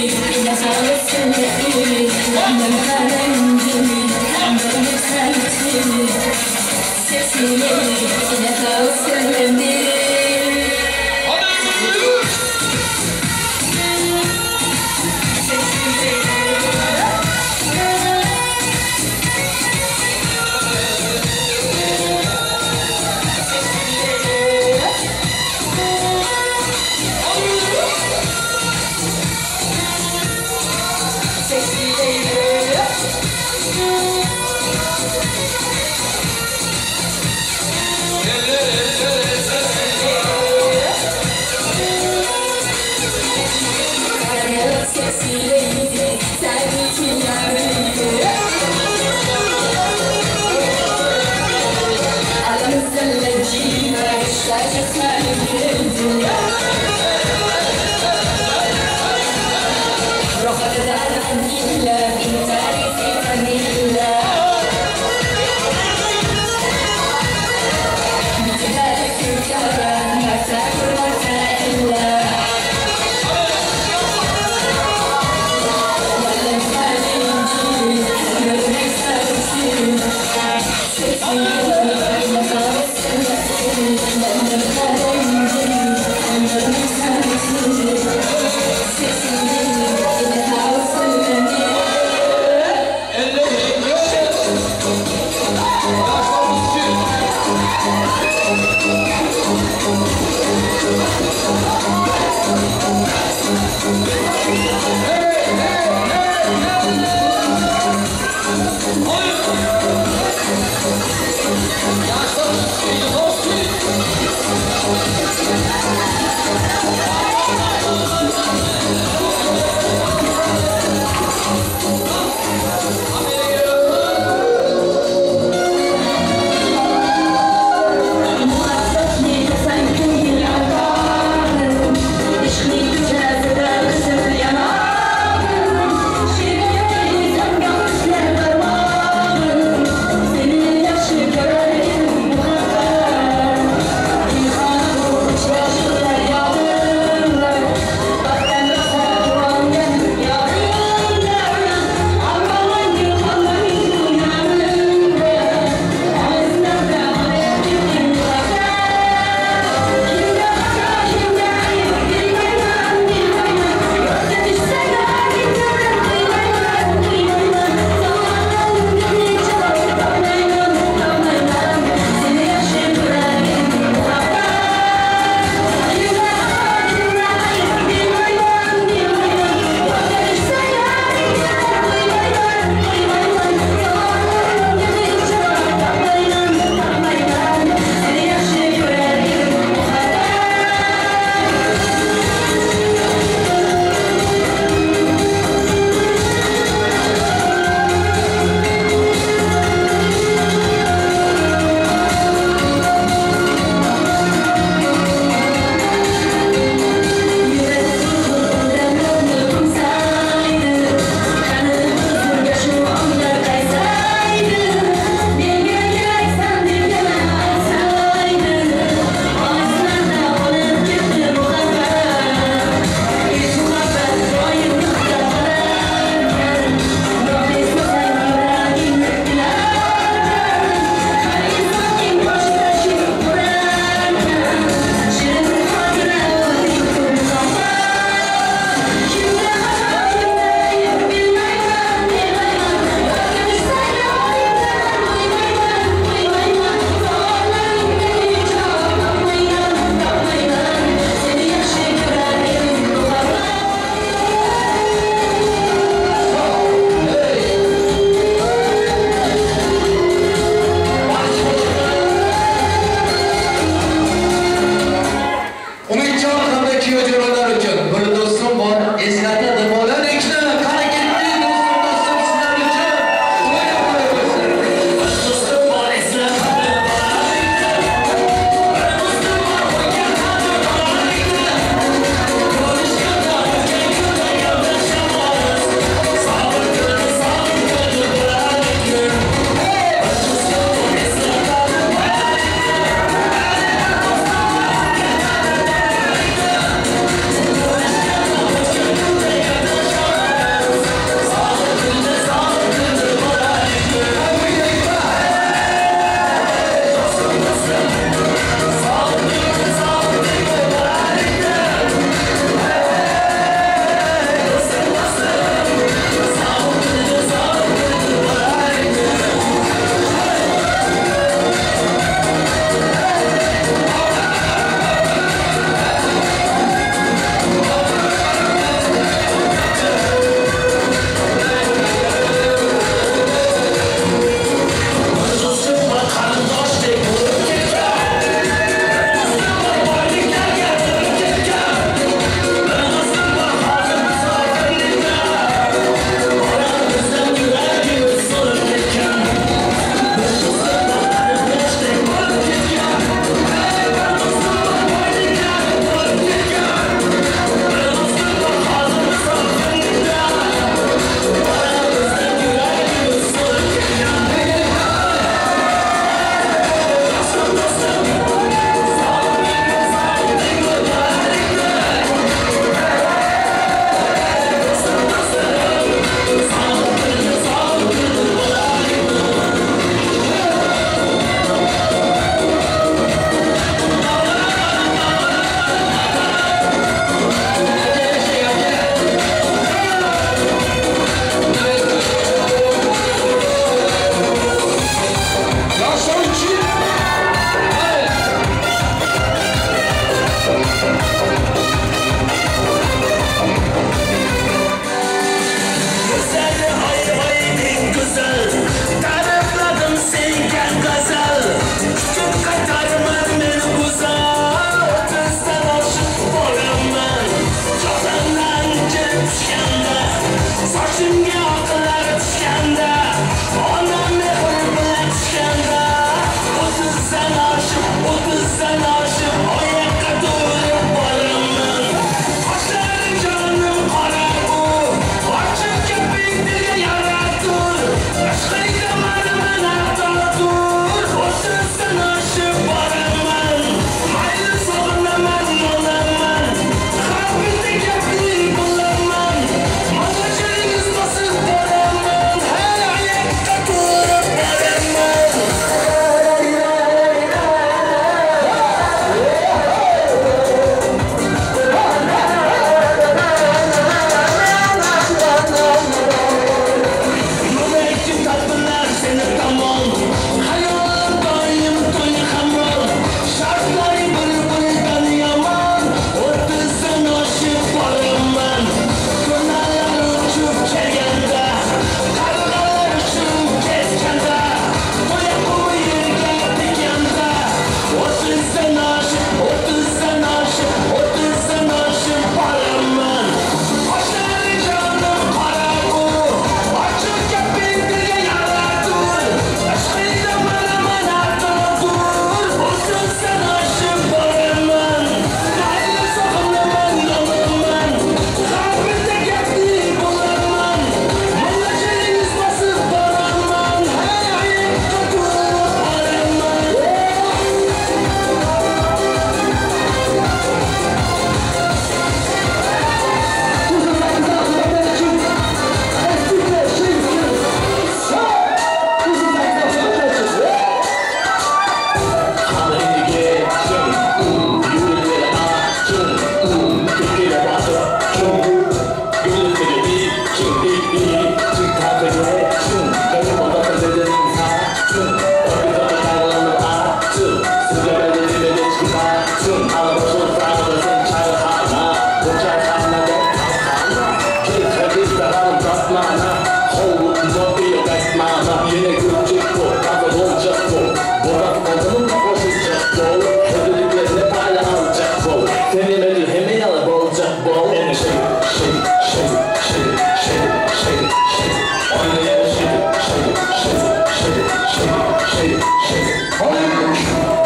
Speaker 1: Ball and shake it, shake it, shake it, shake it, shake it, shake it, shake it. On the air, shake it, shake it, shake it, shake it, shake it, shake it, shake it. On the air.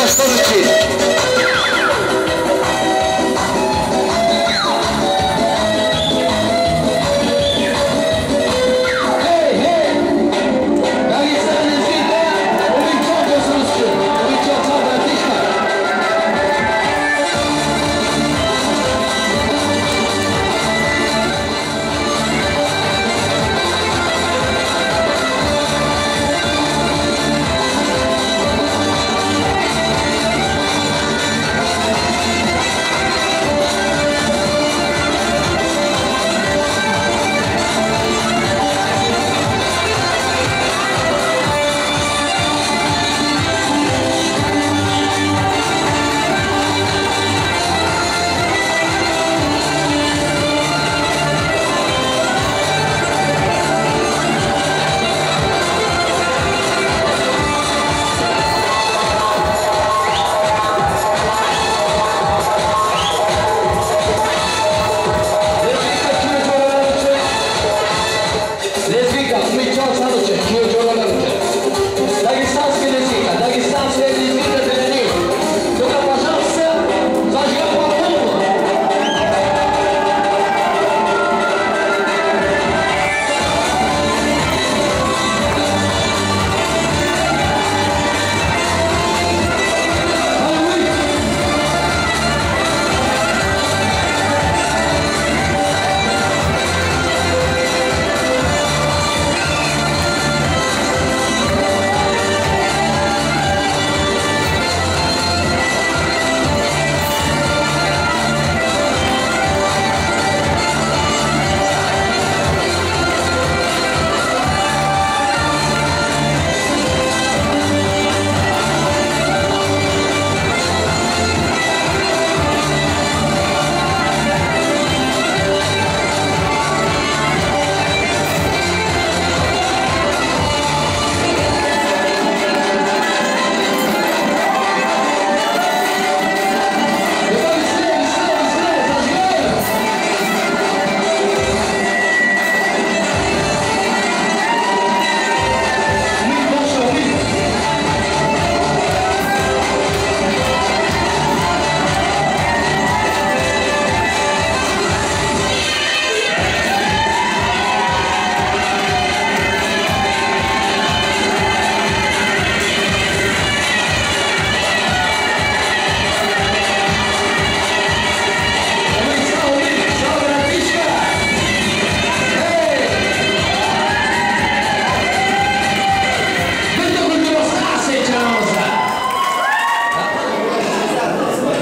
Speaker 2: Yoshlar uchun.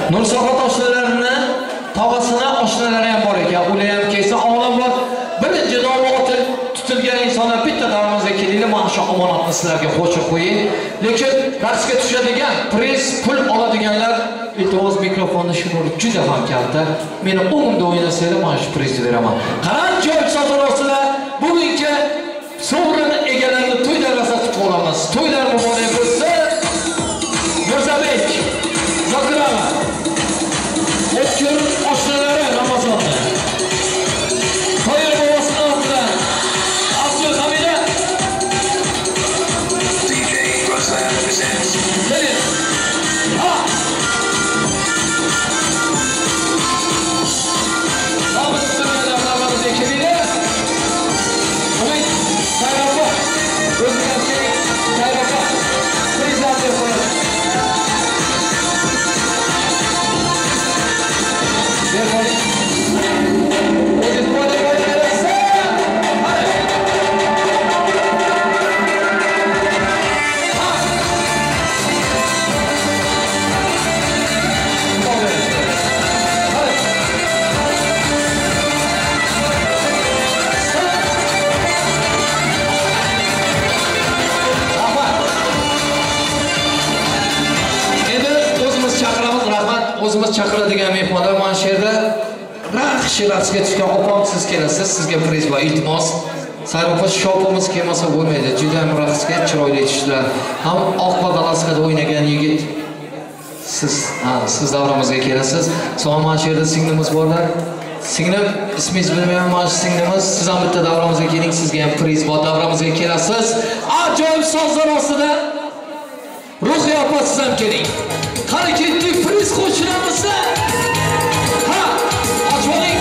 Speaker 2: Nursohat oshnalarini tog'asini oshnalari ham bor ekan. Ular ham kelsa olam bor. Birinchi nomi tutilgan insonlar bitta davramizga kelinglar, mana shu omonatni sizlarga qo'shib qo'ying. Lekin raqsga tushadigan, priz pul oladiganlar iltimos mikrofonni shunuri juda ham kalta. Meni o'ngimda o'ynasanglar, mana shu prizni beraman. Qarang, joy sotib bugungi sovrin egalarini to'y davrasida tutib olamiz. To'ylar muborak bo'lsin. Mirzabek Zokirova O'tkir oshnalari Ramazonda. To'y bobosining ortidan Abdulhamida
Speaker 7: DJ Ruslan presents.
Speaker 2: Keling. Ha! Nomini tutilganlar davramizga kelinglar. Umid Sayrova o'ziga keling. Sayrova prizlarni qo'yadi. O'zimiz chaqiradigan mehmonlar mana shu yerda raqsi raqsga tushgan opam siz kelasiz, sizga priz va iltimos. Sayropa shopimiz kelmasa bo'lmaydi. Juda ham raqsga chiroyli tushdilar. Ham oq badalaskada o'ynagan yigit siz, ha, siz davramizga kelasiz. So'ng mana shu yerda singlimiz borlar. Singlim, ismingizni bilmayman, mana shu singlimiz, siz ham bitta davramizga keling, sizga ham priz bor, davramizga kelasiz. Ajoyib sozlar ostida Ruhiya opa siz ham keling. Qani ketdik, priz qo'shilamiz. Ha, ochib oling.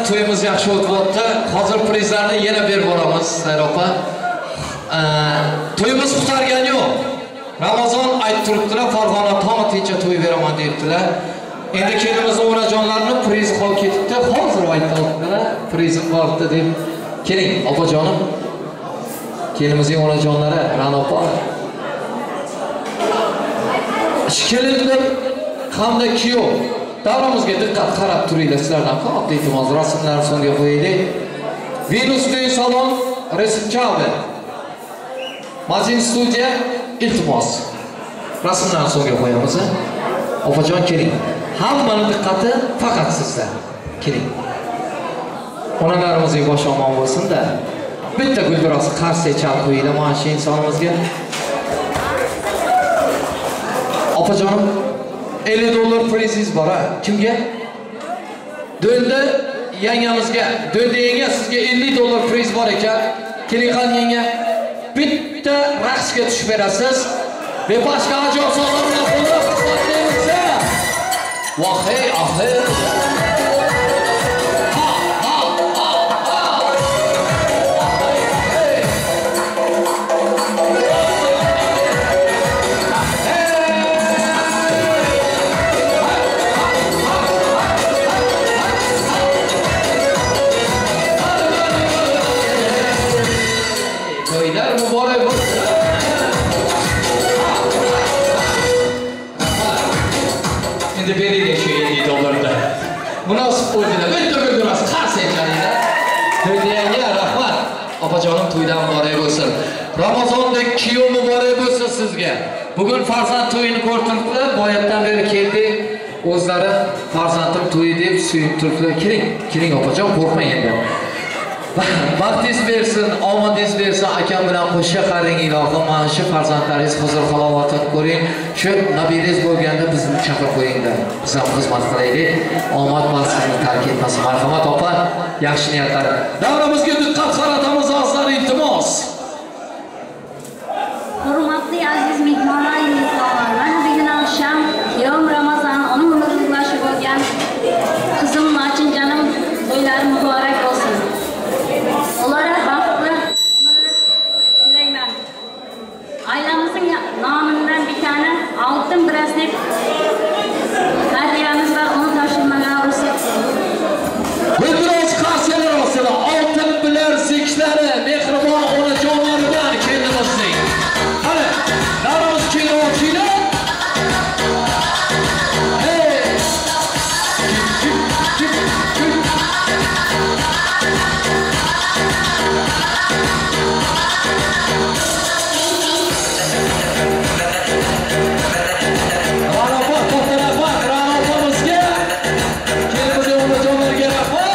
Speaker 2: To'yimiz yaxshi o'tyapti. Hozir prizlarni yana berib boramiz, Sayra opa. To'yimiz qutqargani yo'q. Ramazon aytib turibdilar, Farg'ona tong tincha to'y beraman debdilar. Endi kelinimizni o'rajonlarini priz qolib ketibdi. Hozir aytdilar, prizim bordi deb. Keling, opajonim. Kelinimizning o'rajonlari Ra'no opa. Kelinlar hamda kuyov. Davramizga diqqat qarab turinglar, sizlardan katta iltimos, rasmlarni so'ngga qo'yaylik. Venus Day salon rasm chaldi. Mazin studiya iltimos. Rasmlarni so'ngga qo'yamiz. Opajon keling. Hammaning diqqati faqat sizda. Keling. Onalarimizning boshi omon bo'lsin-da. Bitta guldiroz qarsak chalib qo'yinglar mana shu insonimizga. Opajonim $50 prizingiz bor ha. Kimga? Do'ndi yangamizga. Do'ndi yanga sizga $50 priz bor ekan. Keling qani yanga. Bitta raqsga tushib berasiz. Ve boshqa ajoyib sovg'alar bilan qo'llab-quvvatlaymiz. Voh-hey, ah-hey. Endi beringlar shu $50. Munosib bo'ldilar. Bitta gulduros qarsak chalinglar. To'ydayanga rahmat. Opajonim to'ydan muborak bo'lsin. Ramazondek kuyov muborak bo'lsin sizga. Bugun farzand to'yini ko'rib turibdilar. Boyatdan beri keldik. O'zlari farzandim to'yi deb suyib turibdilar. Keling, keling opajon, qo'rqmang endi. Baxtingiz bersin, omadingiz bersin, akam bilan qo'sha qaring ilohim, mana shu farzandlaringiz huzur halovatini ko'ring. Shu nabiringiz bo'lganda bizni chaqirib qo'yinglar. Biz ham xizmat qilaylik. Omad baxt sizni tark etmasin. Marhamat opa, yaxshi niyatlar. Davramizga diqqat qaratamiz azizlar, iltimos.
Speaker 3: Hurmatli aziz mehmonlar, mehmonlar, mana bugun akşam kuyovim Ramazon, onun umurbaşı bo'lgan qizim Lachinjonim to'ylari muborak bo'lsin. Onlara baxtli umrni tilayman. Ailemizin nomidan bir tane altın braslet hadiyamiz var, onu taşırmaya ruxsat.
Speaker 2: Guldiroz qarsalar olsin, altın bileziklari mehribon onajonlaridan kelinimizning. Qani, davramiz kengroq. Hey! Ra'no opa, katta rahmat Ra'no opamizga. Kelinimizning onajonlariga rahmat.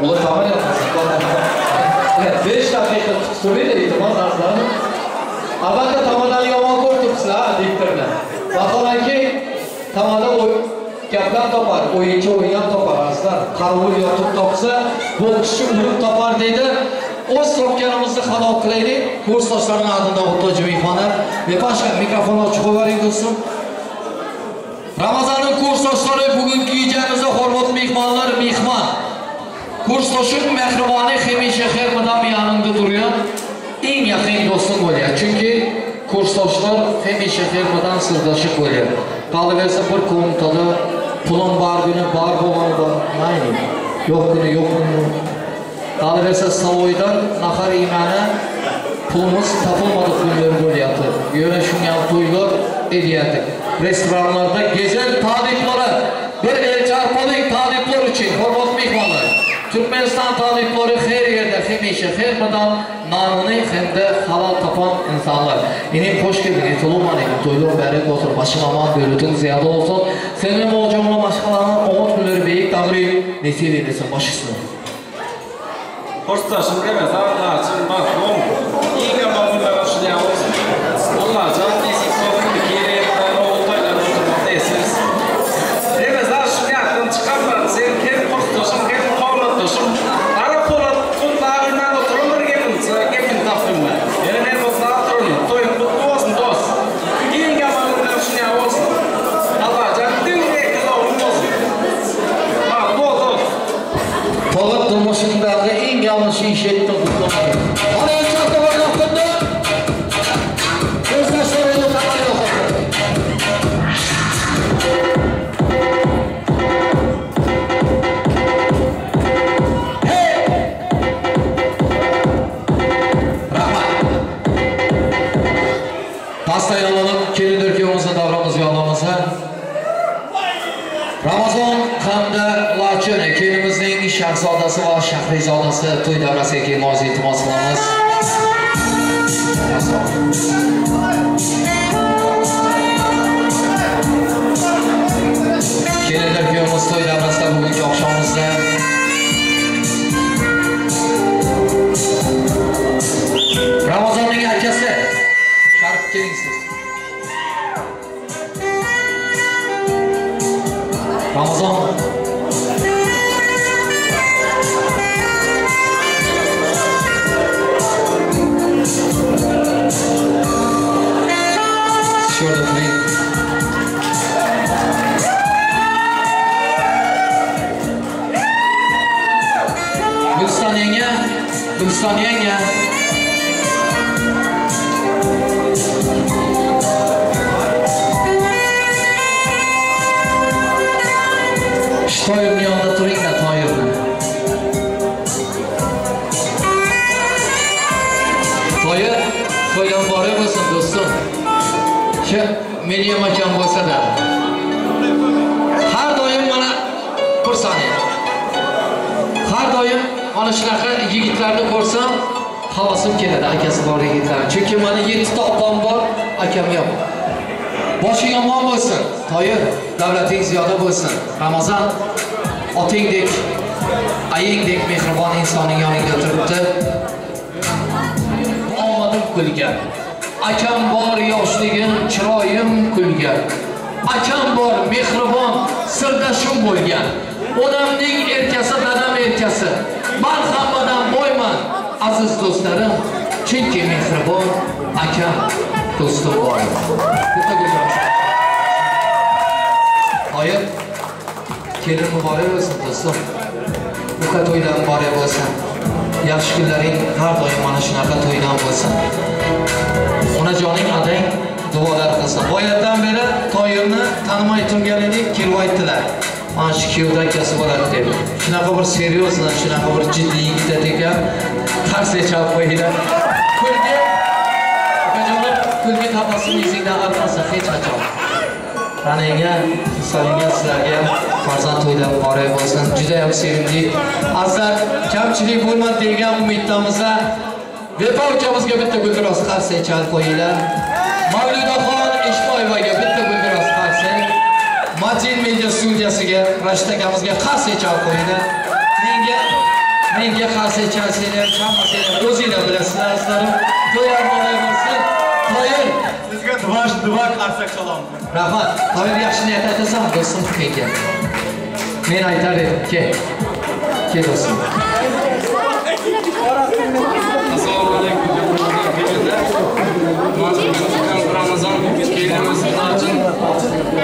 Speaker 2: Ular tamam yapmasın. Evet, 5 dakika tutulayla iltimos azizlarim. Albatta tomondan yomon ko'rib turibsizlar, ha, diktorni. Vaholanki tomonda gaplar topar, o'yinchi o'ynab topar azizlar. Qarovul yotib topsa, bokschi urib topar deydi. O'z topganimizni halol qilaylik. Kursdoshlarning adından o'tuvchi mehmonlar. Bepashka mikrofonni ochib qo'yavering do'stim. Ramazonning kursdoshlari bugungi kechamizda hurmatli mehmonlar mehmon. Kursdoshim mehriboni hemisha her mudam yanında duruyor. Eng yaqin do'stim bo'ladi. Chunki kursdoshlar hemisha her mudam sirdoshib bo'ladi. Qolaversa bir komnatada pulum bor kuni bor bo'lgani bor, mayli. Yo'q kuni yo'q kuni. Qolaversa Savoydan nahar yemani pulimiz topilmadi kunlar bo'lyapti. Yana shunga to'ylar ediyapti. Restoranlarda gezen taliplari, bir el çarpalik taliplar uchun hurmatli mehmonlar. Türkmenistan taliplari her yerda hemisha her mudam nonini hamda halol topan insonlar. Inim xoş geldin. Assalomu alaykum. To'ylar barak olsun. Başın aman, devletin ziyada olsun. Senin hocamla başkalarının omut günleri beyik dağrı nesip eylesin. Baş üstüne.
Speaker 8: Kursdoshim Ramazon Lachin mahrum. Eng yomon kunlar shunday olsun. Allohjon nesib qilsin, kelib o'g'il o'tirmoqdaysiz. Ramazon shunday chiqaman, sen hem kursdoshim, hem qo'ldoshim. Qara po'lat qulog'imdan o'tirib bir gapim topdim. Yana men o'zim turdim. To'y qutlu bo'lsin, do'st. Eng yomon kunlar shunday olsun. Allohjon dinga qilib bo'lsin. Ha, do'st.
Speaker 2: Polat durmuşundagi eng yanlış iş ettim kutlamayın. Hadi el çarpı var yaptığında gözyaşlarıyla tamam yok. Hey! Rahmat. Pastayı alalım, kelin ülkemizde davramız yollamızı. Ramazon hamda Lachin kelinimizning shahzodasi va shahrizodasi to'y davrasiga kelmoqni iltimos qilamiz. Kelinlar kuyovimiz to'y davrasida bugungi oqshomimizda Ramazonning akasi Sharif keling siz. Ramazon şurada durayım. Gülistan yenge, Gülistan yenge. Toyirni yonida turinglar, Toyirni. Toyir, to'ydan borib bo'lsin, do'stim. Shu meni ham akam bo'lsa-da. Har doim mana bir soniya. Har doim mana shunaqa yigitlarni ko'rsam, havasim keladi akasi bor yigitlar. Chunki meni 7 ta opam bor, akam yo'q. Boshing omon bo'lsin, Toyir, davlating ziyoda bo'lsin. Ramazon otingdek, ayingdek mehribon insoning yoningda turibdi. Omadim kulgan. Akam bor yoshligim, chiroyim kulgan. Akam bor mehribon, sirdoshim bo'lgan. Onamning erkasi, dadam erkasi. Men hammadan boyman, aziz do'stlarim, chunki mehribon akam do'stim bor. Bitta go'zal. Toyir, kelin muborak bo'lsin do'stim. Buqa to'ylar muborak bo'lsin. Yaxshi kunlaring har doim mana shunaqa to'ydan bo'lsin. Onajoning adang duolar qilsin. Boyadan beri Toyirni tanimay turgan edik, kelib aytdilar. Mana shu kuyovda akasi bo'ladi deb. Shunaqa bir seriozli, shunaqa bir jiddiy yigit ekan. Qarsak chalib qo'yinglar. Kulgi, ukajonim, kulgi tabassum yuzingdan artmasin hech qachon. Ranaga, insonga, sizlarga farzand to'ylar muborak bo'lsin. Juda ham sevindik. Azizlar, kamchilik bo'lmadi degan umiddamiz. Vefa ukamizga bitta guldiroz qarsak chalib qo'yinglar. Mavludaxon Eshboyevaga bitta guldiroz qarsak. Matin media studiyasiga, Rashid akamizga qarsak chalib qo'yinglar. Menga qarsak chalsanglar, chalmasanglar o'zinglar bilasizlar, azizlarim. To'ylar muborak bo'lsin. Toyir,
Speaker 5: sizga dva qarsak chalamiz.
Speaker 2: Rahmat. Toyir, yaxshi niyat aytasan, do'stim menga. Men aytar edim, kel. Kel do'stim.
Speaker 8: Assalomu alaykum Ramazon kelinimiz Lachin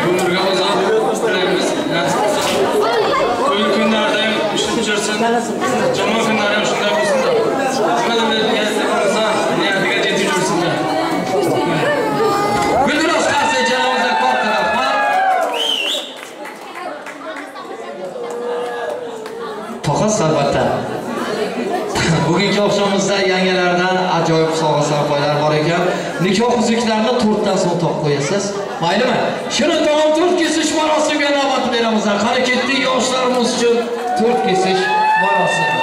Speaker 8: umrga uzoq tilaymiz. Nasib qilsa to'y kunlarda ham ishib yursin, yomon kunlarda ham shunday bo'lsin. Nima niyatda bo'lsa, niyatiga yetib yursin.
Speaker 2: Guldiroz qarsak jamoamizga katta rahmat. To'qis albatta. Bugungi oqshomimizda yangalardan ajoyib sovg'a sarpoylar bor ekan. Nikoh uzuklarini 4 dan so'ng to'q qo'yasiz. Maylimi? Shuni tamom to'rt kesish marosimiga navbat beramiz. Qani ketdik yoshlarimiz uchun to'rt kesish marosimi.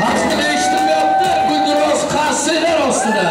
Speaker 2: Hasbini eshitilmayapti, Guldiroz qarsaklar ostida.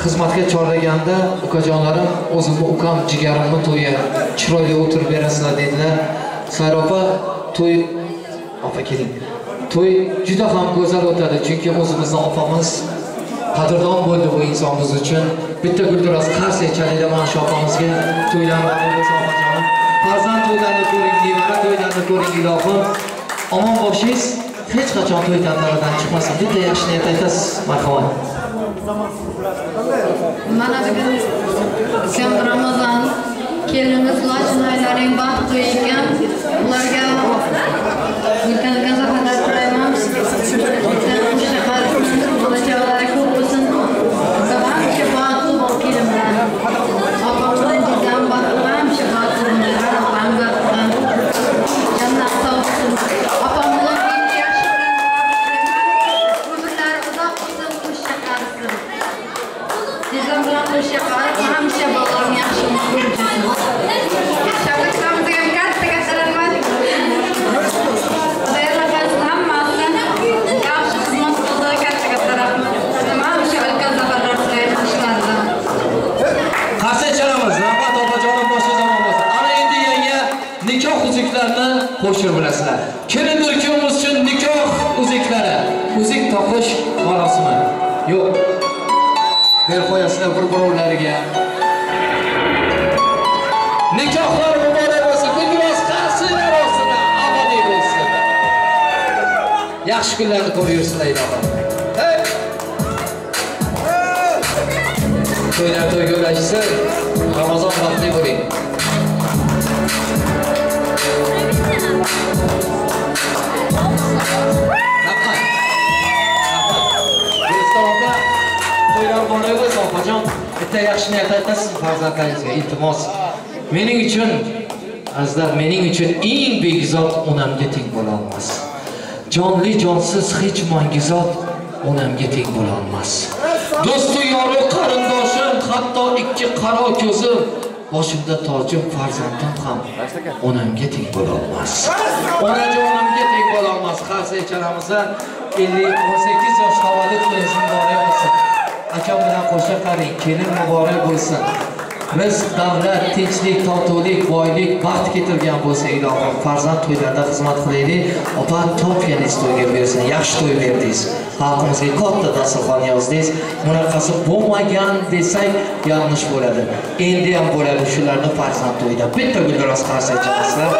Speaker 2: Xizmatga chorlaganda ukajonlarim o'zimni ukam jigarimni to'yi chiroyli o'tirib berasizlar dedilar. Sayropa to'y opa keling. To'y juda ham go'zal o'tadi, chunki o'zimizni opamiz qadrdon bo'ldi bu inson biz uchun. Bitta guldiroz qarsak chalinglar mana shu opamizga. To'ylar bo'lsa opajonim, farzand to'ylarini ko'ring, nevara to'ylarini ko'ring ilohim. Omon boshingiz hech qachon to'y tantanalaridan chiqmasin. Bitta yaxshi niyat aytasiz, marhamat.
Speaker 9: Mana bugun ukam Ramazon kelinimiz Lochin oilarining baxt to'yi ekan. Ularga ulkan zafarlar tilayman. Bola-chaqalari ko'p bo'lsin. Hamisha baxtli bo'l kelin bilan. Opam bilan judayam baxtli, hamisha baxtli bo'linglar. Opam baxtli. Jannat topsin. Opam bilan yaxshi bilan umrlari uzoq bo'lsin, qo'sha qarisin. Tezam bilan qo'sha qarib, hamisha bolalarim yaxshi ko'rsin. Shavkat ham katta-katta rahmat. Xudo xohlasin hammasini yaxshi xizmat qildi, katta-katta rahmat. Hamisha ulkan zafarlar tilayman ishlarida.
Speaker 2: Qarsak chalamiz. Rahmat opajonim, boshqa zamon bo'lsin. Ana endi yanga nikoh uzuklarini qo'shib bilasizlar. Kelindir kuyovimiz uchun nikoh uzuklari, uzuk toqish marosimi. Yo'q. Berib qo'yasizlar bir-birovlariga. Nikohlar muborak bo'lsin, guldiroz qarsaklar ostida abadiy bo'lsin. Yaxshi kunlarni ko'rib yursinlar ilohim. Hey! To'ylar to'yga ulashsin, Ramazon baxtli bo'ling. Rahmat. Rahmat. Guliston opa, to'ylar muborak bo'lsin opajon. Bitta yaxshi niyat aytasiz farzandlaringizga, iltimos. Mening uchun azizlar, mening uchun eng begzot onamga teng bo'la olmas. Jonli jonsiz hech mangi zot onamga teng bo'la olmas. Do'stu yoru qarindoshim, hatto ikki qaro ko'zim, boshimda tojim farzandim ham onamga teng bo'la olmas. Onajonimga teng bo'la olmas. Qarsak chalamizda 58 yosh tavallud kuningiz muborak bo'lsin. Akam bilan qo'sha qaring, kelin muborak bo'lsin. Rizq, davlat, tinchlik, totuvlik, boylik, baxt keltirgan bo'lsa ilohim, farzand to'ylarida xizmat qilaylik. Opa, topganingiz to'yga bersin, yaxshi to'y berdingiz. Xalqimizga katta dasturxon yozdingiz. Bunaqasi bo'lmagan desak yanglish bo'ladi. Endi ham bo'ladi shularni farzand to'yida. Bitta guldiroz qarsak chalasizlar.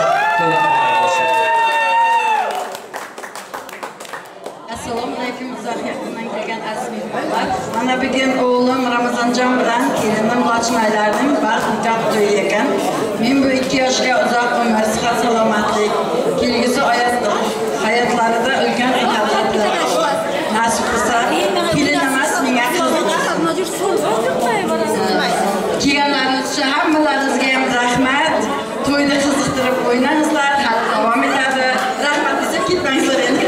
Speaker 10: Assalomu alaykum, uzoq yaqindan kelgan aziz mehmonlar. Mana bugun o'g'lim Ramazonjon bilan kelinim Lochinaylarning baxt nikoh to'yi ekan. Men bu ikki yoshga uzoq umr, sihat, salomatlik, kelgusi hayotlarida ulkan sihatlar nasib qilsa, kelin emas, menga qiz. Kelganlaringiz uchun hammalaringizga ham rahmat. To'yni qiziqtirib o'ynangizlar, hali davom etadi. Rahmat desa ketmangizlar endi.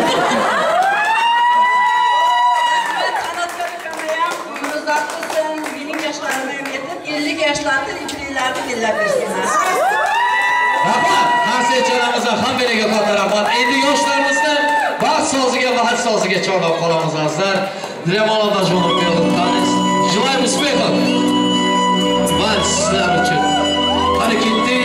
Speaker 10: Yoshlarni, yubileylarni bellab bersinlar.
Speaker 2: Rahmat. Qarsak chalamizga hammalarga katta rahmat. Endi yoshlarimizni baxt so'ziga, baxt so'ziga chorlab qolamiz azizlar. Dilemola Dajmonov tanец. Желаем успехов. Vals sizlar uchun. Qani ketdik.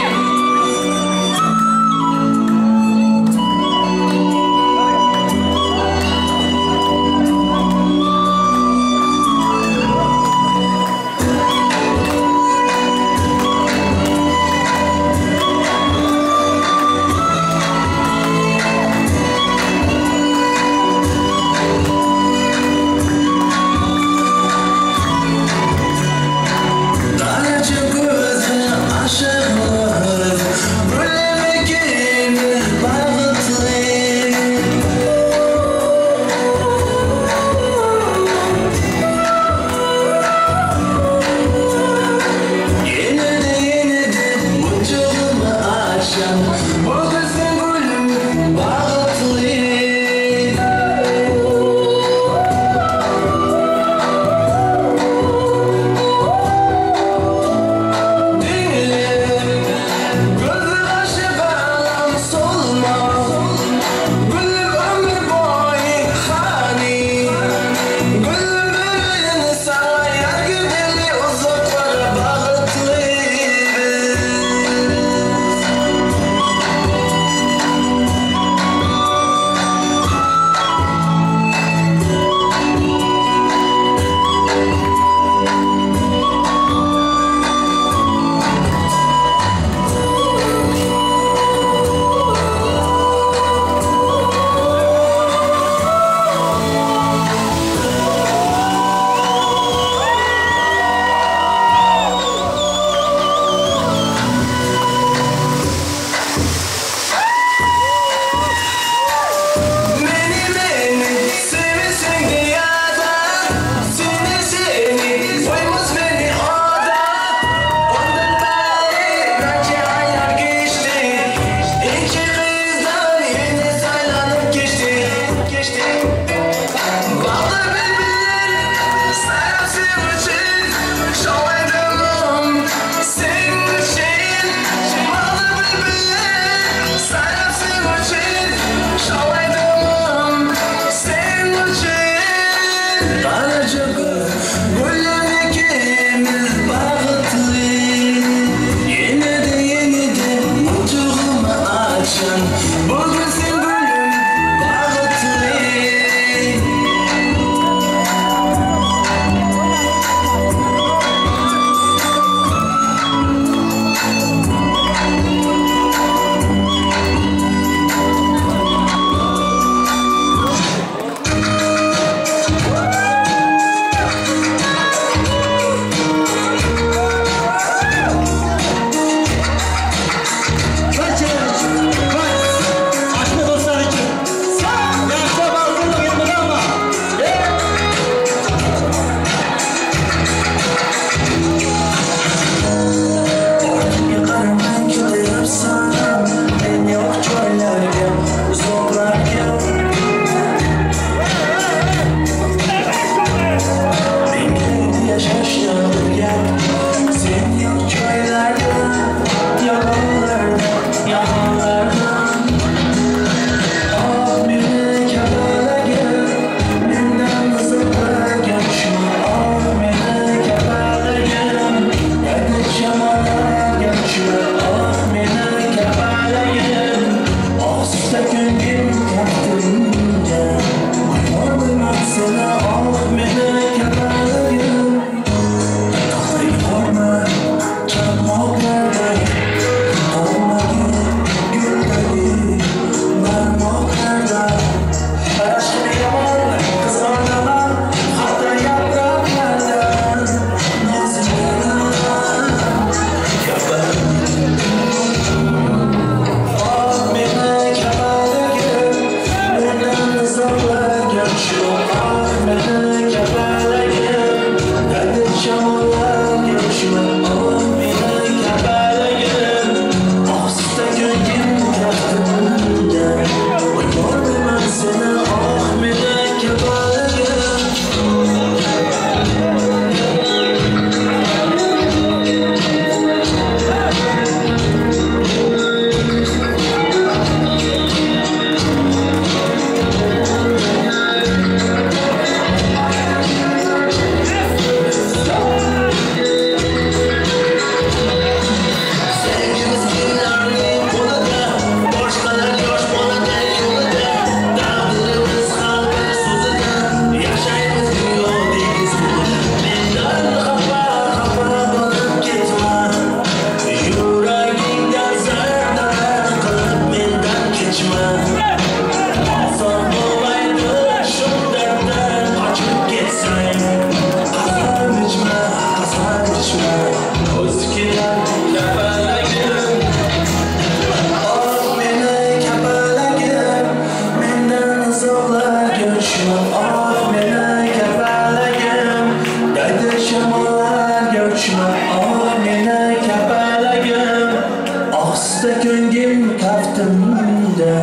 Speaker 1: Taftimda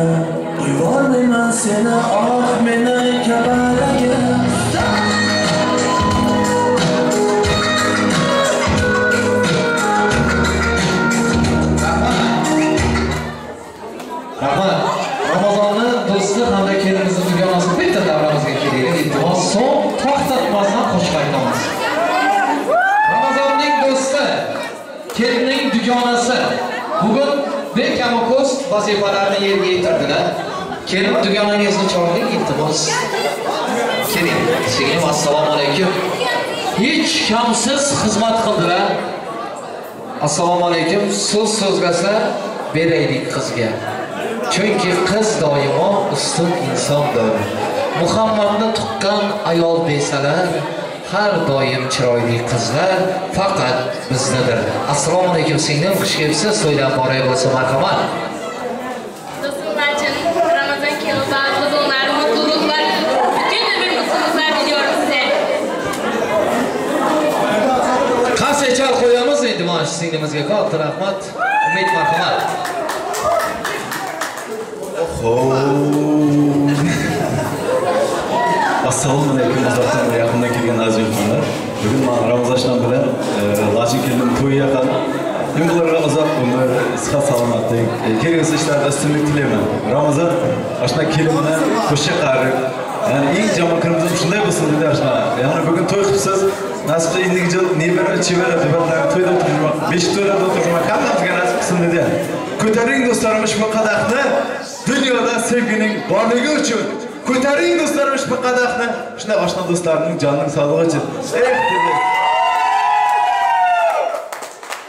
Speaker 1: qo'yvolmayman seni, oh meni kabalagim.
Speaker 2: Rahmat. Ramazonni do'sti hamda kelinimizni dugonasi bitta davramizga kelaylik. Iltimos, so'ng to'xtatmasdan qo'shiq aytamiz. Ramazonning do'sti, kelinning dugonasi bugun bekamu ko'z vazifalarni yerga yetirdilar. Kelin dugonangizni chorlang, iltimos. Keling. Singlim, assalomu alaykum. Hech kamsiz xizmat qildilar. Assalomu alaykum. So'z so'zlasa beraylik qizga. Chunki qiz doimo ustun insondir. Muhammadni tuqqan ayol desalar, har doim chiroyli qizlar faqat bizdadir. Assalomu alaykum singlim, xush kelibsiz. To'ylar muborak bo'lsin, marhamat.
Speaker 11: Dostum Laçın, Ramazan kelin baxtli bo'linglar, mutluluklar, bütün ömür mutluluklar diliyorum size.
Speaker 2: Qarsak chal qo'yamiz endi mana shu singlimizga. Katta rahmat. Umid, marhamat.
Speaker 5: Assalomu alaykum uzoqdan va yaqindan kelgan aziz mehmonlar. Bugun men Ramazon bilan Lachin kelinning to'yi yaqin. Men bularga uzoq umr, sihat, salomatlik, kelgusi ishlarda ustunlik tilayman. Ramazon oshna kelin bilan qo'shiq qarib, ya'ni eng yomon kunimiz shunday bo'lsin dedi oshna. Ya'ni bugun to'y qilibsiz, nasib endigi yil nevara, chevara deganlar to'yda o'tirishmoq, beshik to'ylarda o'tirishmoq hammamizga nasib qilsin dedi. Ko'taring do'stlarim ushbu qadahni, dunyoda sevgining borligi uchun. Ko'taring do'stlarim ushbu qadahni, shunday oshna do'stlarimning jonining sog'lig'i uchun. Eh dedi.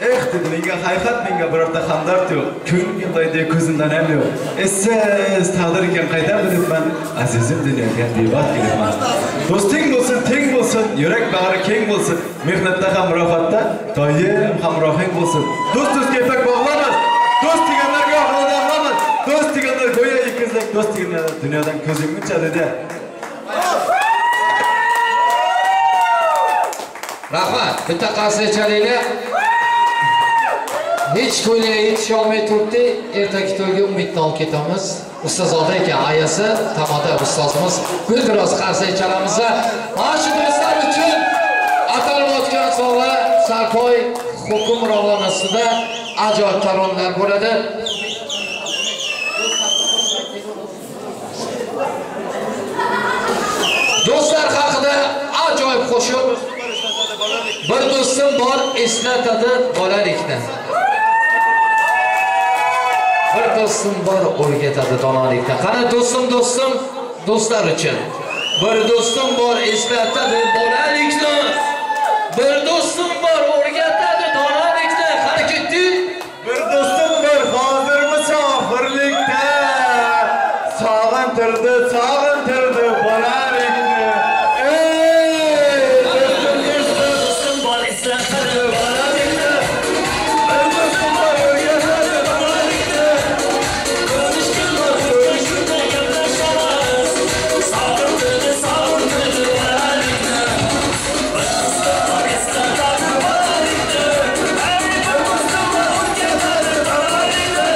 Speaker 5: Eh dedi, menga hayhat, menga birorta hamdard yo'q. Ko'nglimdaydi, ko'zimdan ham yo'q. Essiz taqdir ekan qaydan bilibman, azizim dunyoga bebaxt kelibman. Do'sting bo'lsin, teng bo'lsin, yurak bag'ri keng bo'lsin, mehnatda ham rohatda doim hamrohing bo'lsin. Do'st do'stga ipak bog'lamas, do'st deganlarga oqlab dog'lamas, do'st deganlar go'yo ikizlik, do'st deganlar dunyodan ko'z yumguncha dedi.
Speaker 2: Rahmat. Bitta qarsak chalinglar. Hech to'yga yetisha olmay turibdi. Ertagi to'yga umidni olib ketamiz. Ustozoda ekan, ayasi tamoda ustozimiz. Guldiroz qarsak chalamiz. Mana shu do'stlar uchun atalib o'tgan sovg'a sarpoy hukmronligida ajoyib taronalar bo'ladi. Do'stlar haqida ajoyib qo'shiq. Bir do'stim bor, eslatadi bolalikni. Bir do'stim bor, o'rgatadi donolikni. Qani do'stim, do'stim, do'stlar uchun. Bir do'stim bor, eslatadi bolalikni. Bir do'stim bor, o'rgatadi donolikni. Qani ketdik?
Speaker 5: Bir do'stim bor, hozir musofirlikda. Sog'intirdi, sog'intirdi bolalikni. Ey do'stim, do'stim bor, eslatadi bolalikni. Bir do'stim bor, o'rgatadi bolalikni. Ko'rishganda, ko'rishganda gaplashamiz. Sog'intirdi, sog'intirdi bolalikni. Bir do'stim bor, eslatadi bolalikni. Bir do'stim bor, o'rgatadi bolalikni.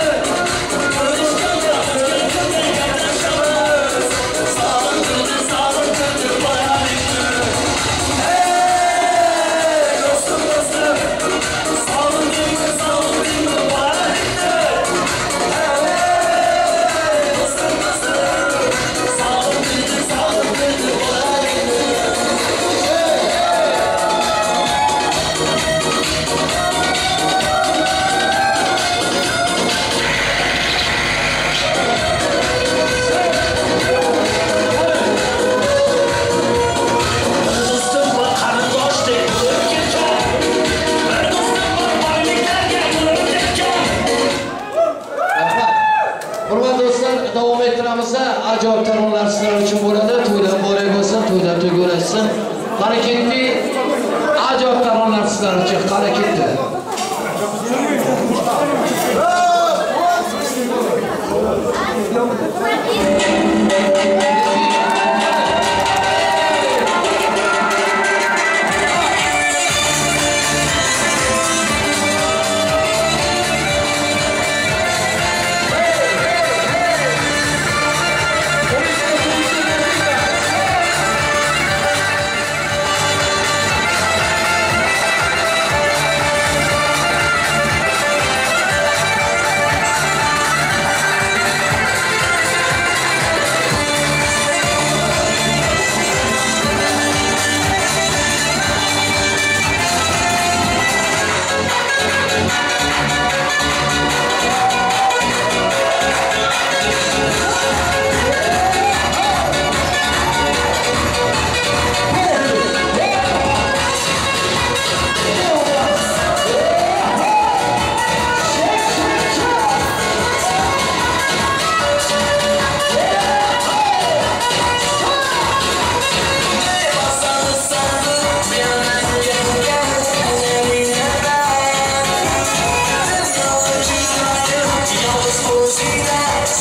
Speaker 5: Ko'rishganda, ko'rishganda gaplashamiz. Sog'intirdi, sog'intirdi bolalikni. Ey do'stim, do'stim, sog'intirdi, sog'intirdi bolalikni. Ey do'stim, do'stim, sog'intirdi, sog'intirdi bolalikni.
Speaker 1: Bir do'stim bor, qarindoshdek bo'lib ketgan. Bir do'stim bor, boyliklarga ko'rib ketgan.
Speaker 2: Rahmat. Hurmatli do'stlar, davom ettiramiz. Ajoyib taronalar sizlar uchun bo'ladi. To'ylar muborak bo'lsin, to'ylar to'yga ulashsin. Qani ketdik. Ajoyib taronalar sizlar uchun. Qani ketdi.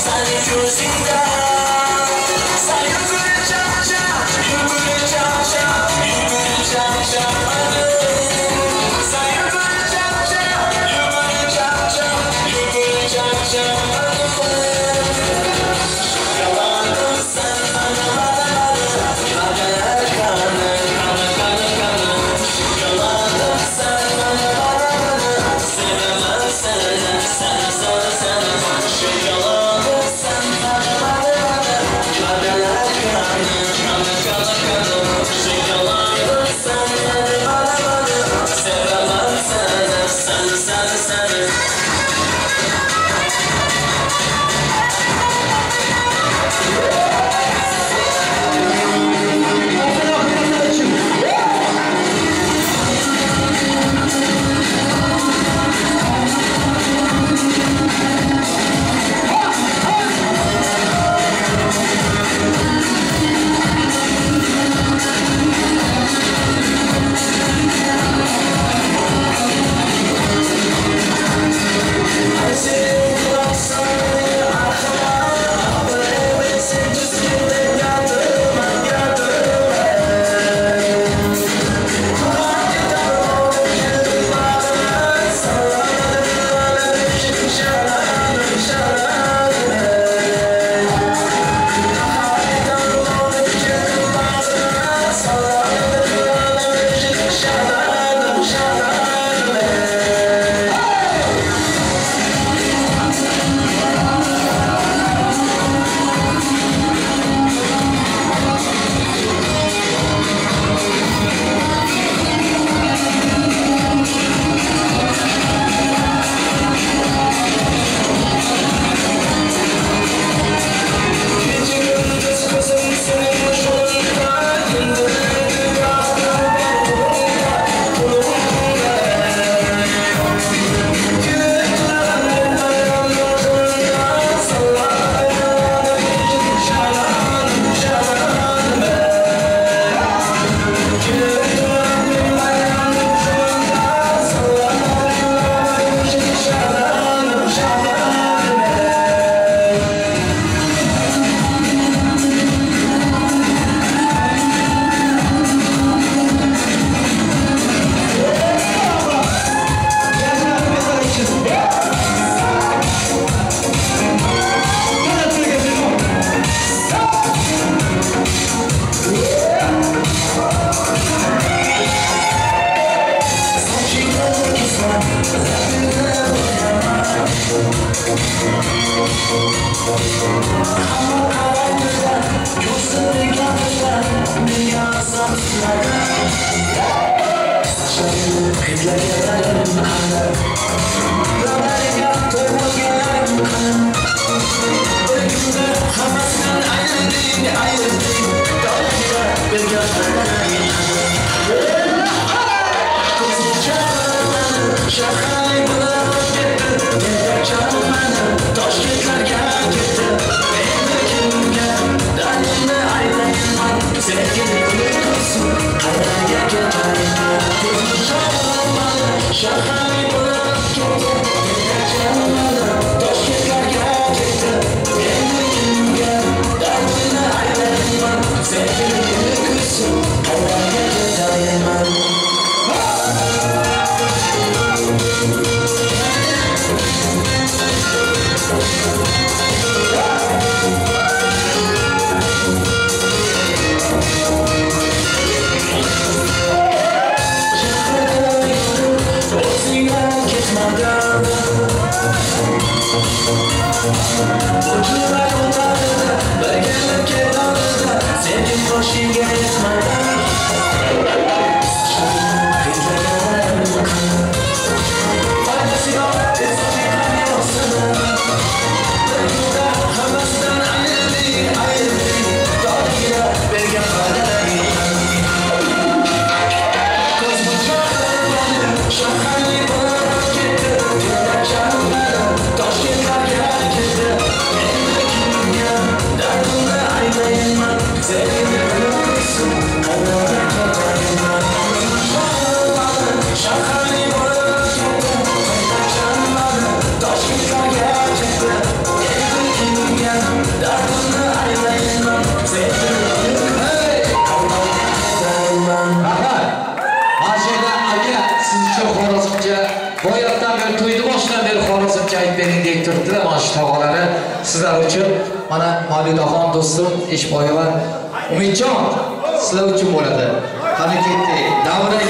Speaker 7: Seni ko'zingda. Sen yuguri chaqchaq, yuguri chaqchaq, yuguri chaqchaq Sen yuguri chaqchaq, yuguri chaqchaq, yuguri chaqchaq Yaladım sen bana bana bana, kadeler kanı, kanı kanı kanı. Yaladım sen bana bana bana, sevemem seni, seni seni seni. Yaladım sen bana bana bana, kadeler kanı, kanı kanı kanı. Yaladım sen bana bana bana, sevemem seni, seni seni seni.
Speaker 2: Sizlar uchun mana Mavludaxon do'stim Eshboyeva, Umidjon sizlar uchun bo'ladi. Qani ketdik. Davraga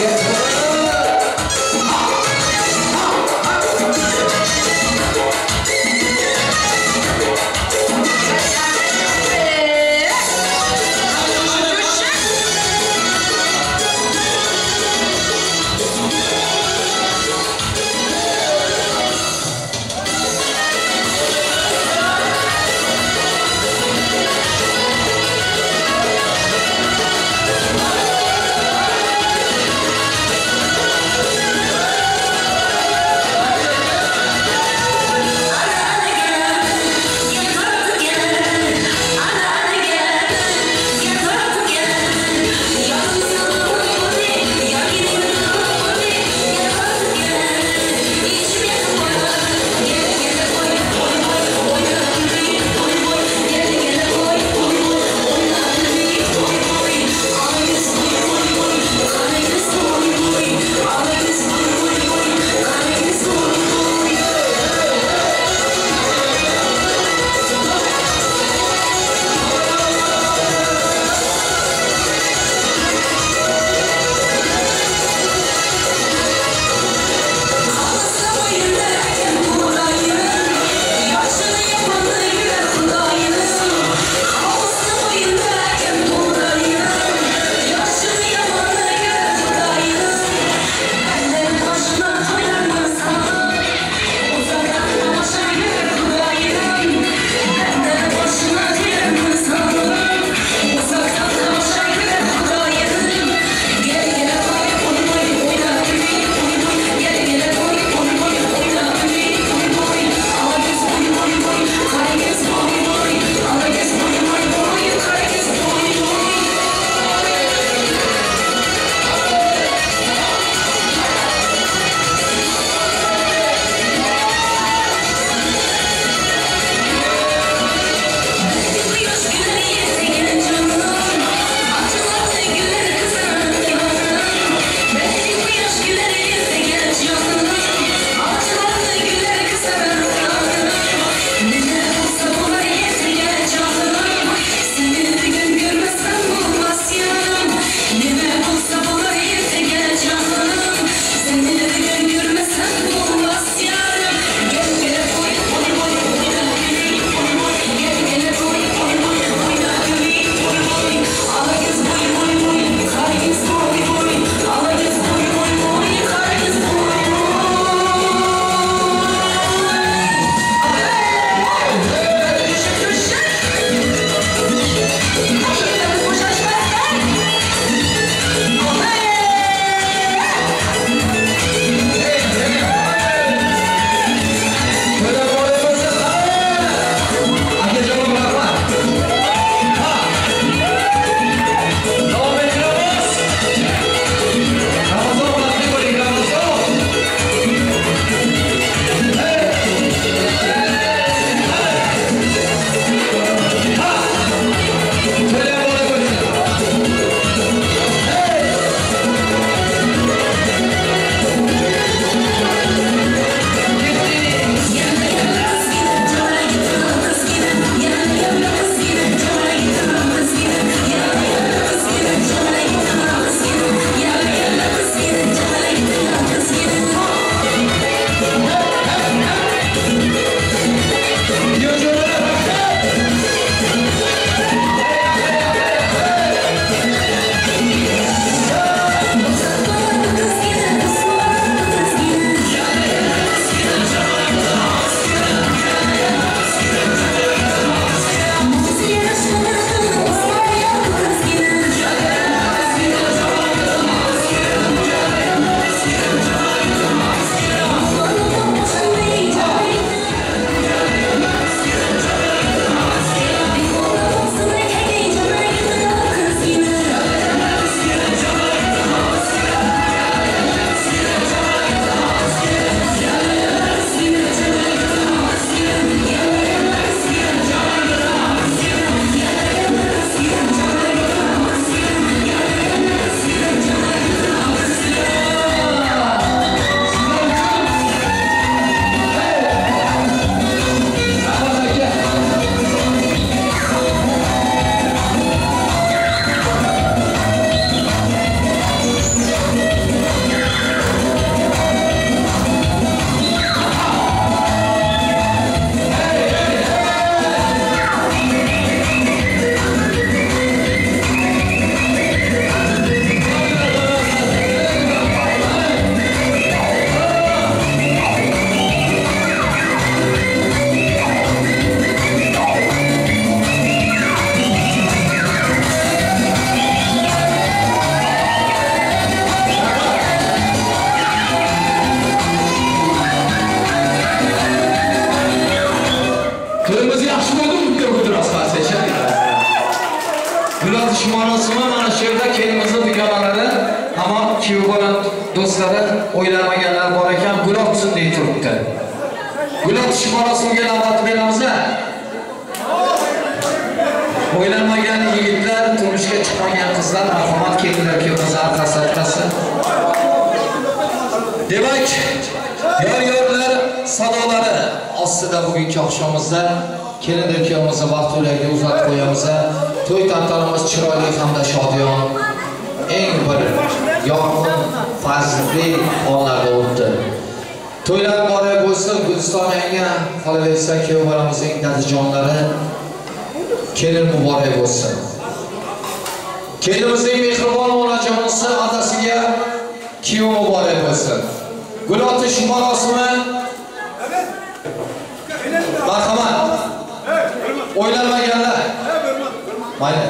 Speaker 2: Yaxshi bo'ldi bitta guldiroz qarsa. Gul otish marosimi mana shu yerda kelinimizni dugonalari, hamon kuyov bola do'stlari o'ylanmaganlar bor ekan, gul otsin deb turibdi. Gul otish marosimiga navbat beramiz. O'ylanmagan yigitlar, turmushga chiqmagan qizlar, marhamat kelinlar kuyovimiz orqasi orqasi. Demak, yor-yorlar sadolari ostida bugungi oqshomimizda kelindir kuyovimizni baxt ularga uzatib qo'yamiz. To'y tantanamiz chiroyli hamda shodiyon, eng bir yorqin, fazli onlarda o'tdi. To'ylar muborak bo'lsin, Guliston yanga, qolaversa kuyov bolamizning dadajonlari, kelin muborak bo'lsin. Kelinimizning mehribon onajonisi adasiga kuyov muborak bo'lsin. Gul otish marosimi marhamat. O'ylanmaganlar. Mayli.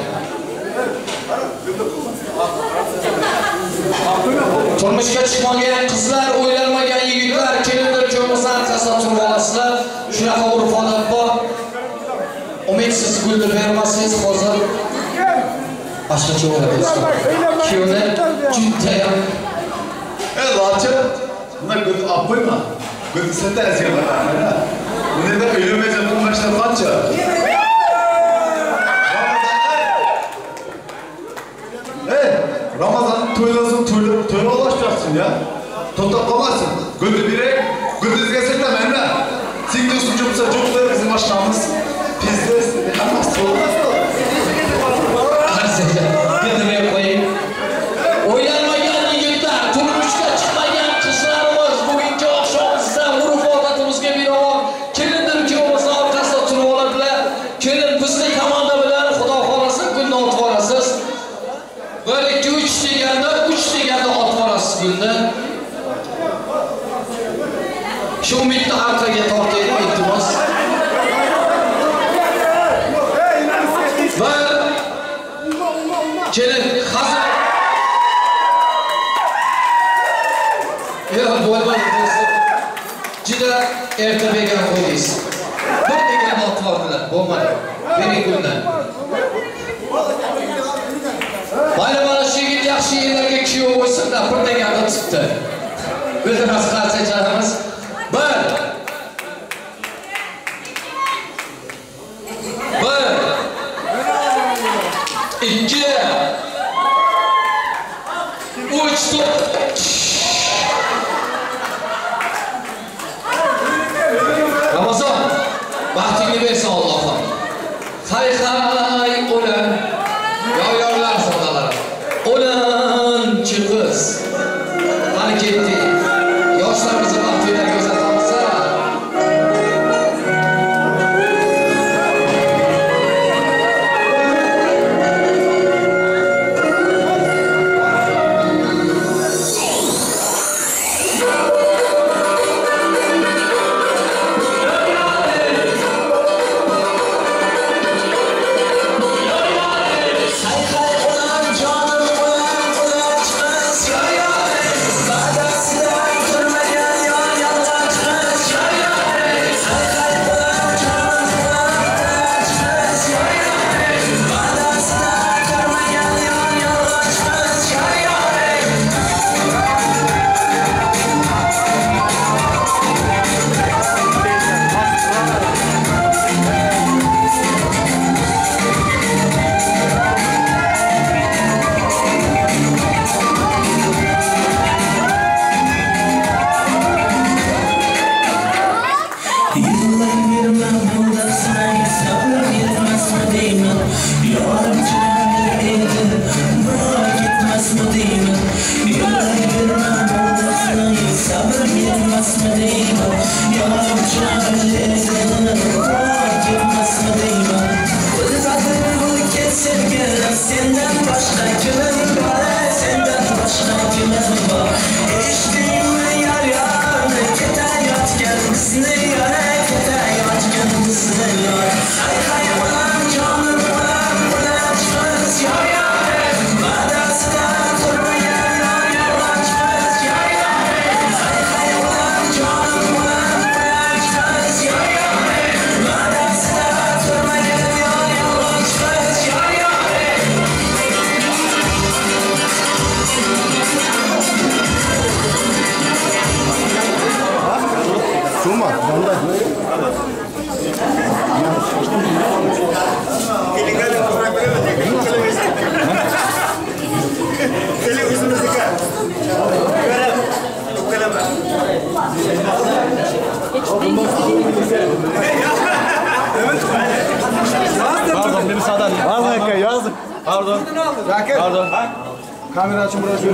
Speaker 2: Turmushga chiqmagan qizlar, o'ylanmagan yigitlar, kelindir kuyovimizni orqasida turib olasizlar. Shunaqa urf-odat bor. Umidsiz gulni bermasangiz hozir boshqacha bo'ladi do'stlar. Kuyovni judayam
Speaker 5: Laçın, bunlar gül at koyma. Gül sen de ezgiler. Bunlar da ölümeyeceğim, bunun başına kaç ya. Ramazan toylasın, toyla ulaşacaksın ya. To'xtab qolmasin. Gulni berek, guldizga setlama emre. Sen dostum jo'qsa jo'qdir bizim mashinamiz. Pizdes, hammasi bo'lmasa.
Speaker 2: Gulni berib qo'ying. O'ylanmagan yigitlar, turmushga chiqmagan qizlarimiz bugungi oqshomimizda urf-odatimizga binoan kelindir kuyovimizni orqasida turib oladilar. Kelin bizni komanda bilan Xudo xolasa gulni otib olasiz. 1 2 3 deganda 3 deganda otib olasiz gulni. Shu umidni orqaga tortaylik, iltimos. Bir kelin hazır. Yo'q, bo'lmadi do'stlar. Juda erta bergan qo'ydingiz. Bir deganda otib oldilar, bo'lmadi. Bering gulni. Mayli, mana shu yigit yaxshi yerlarga kuyov bo'lsin-da, bir deganda tutdi. O'zimiz qarshi chalamiz. 1 1 2 3 4. Ramazon, baxtingni bersin Allohim. Hay hay o'lan, yor-yorlar sadolari. O'lanchi qiz. Qani ketdik. Yoshlarimizni baxtli uzatamiz.
Speaker 5: Vallahi yazdık. Pardon. Pardon.
Speaker 12: Kamera açın burası.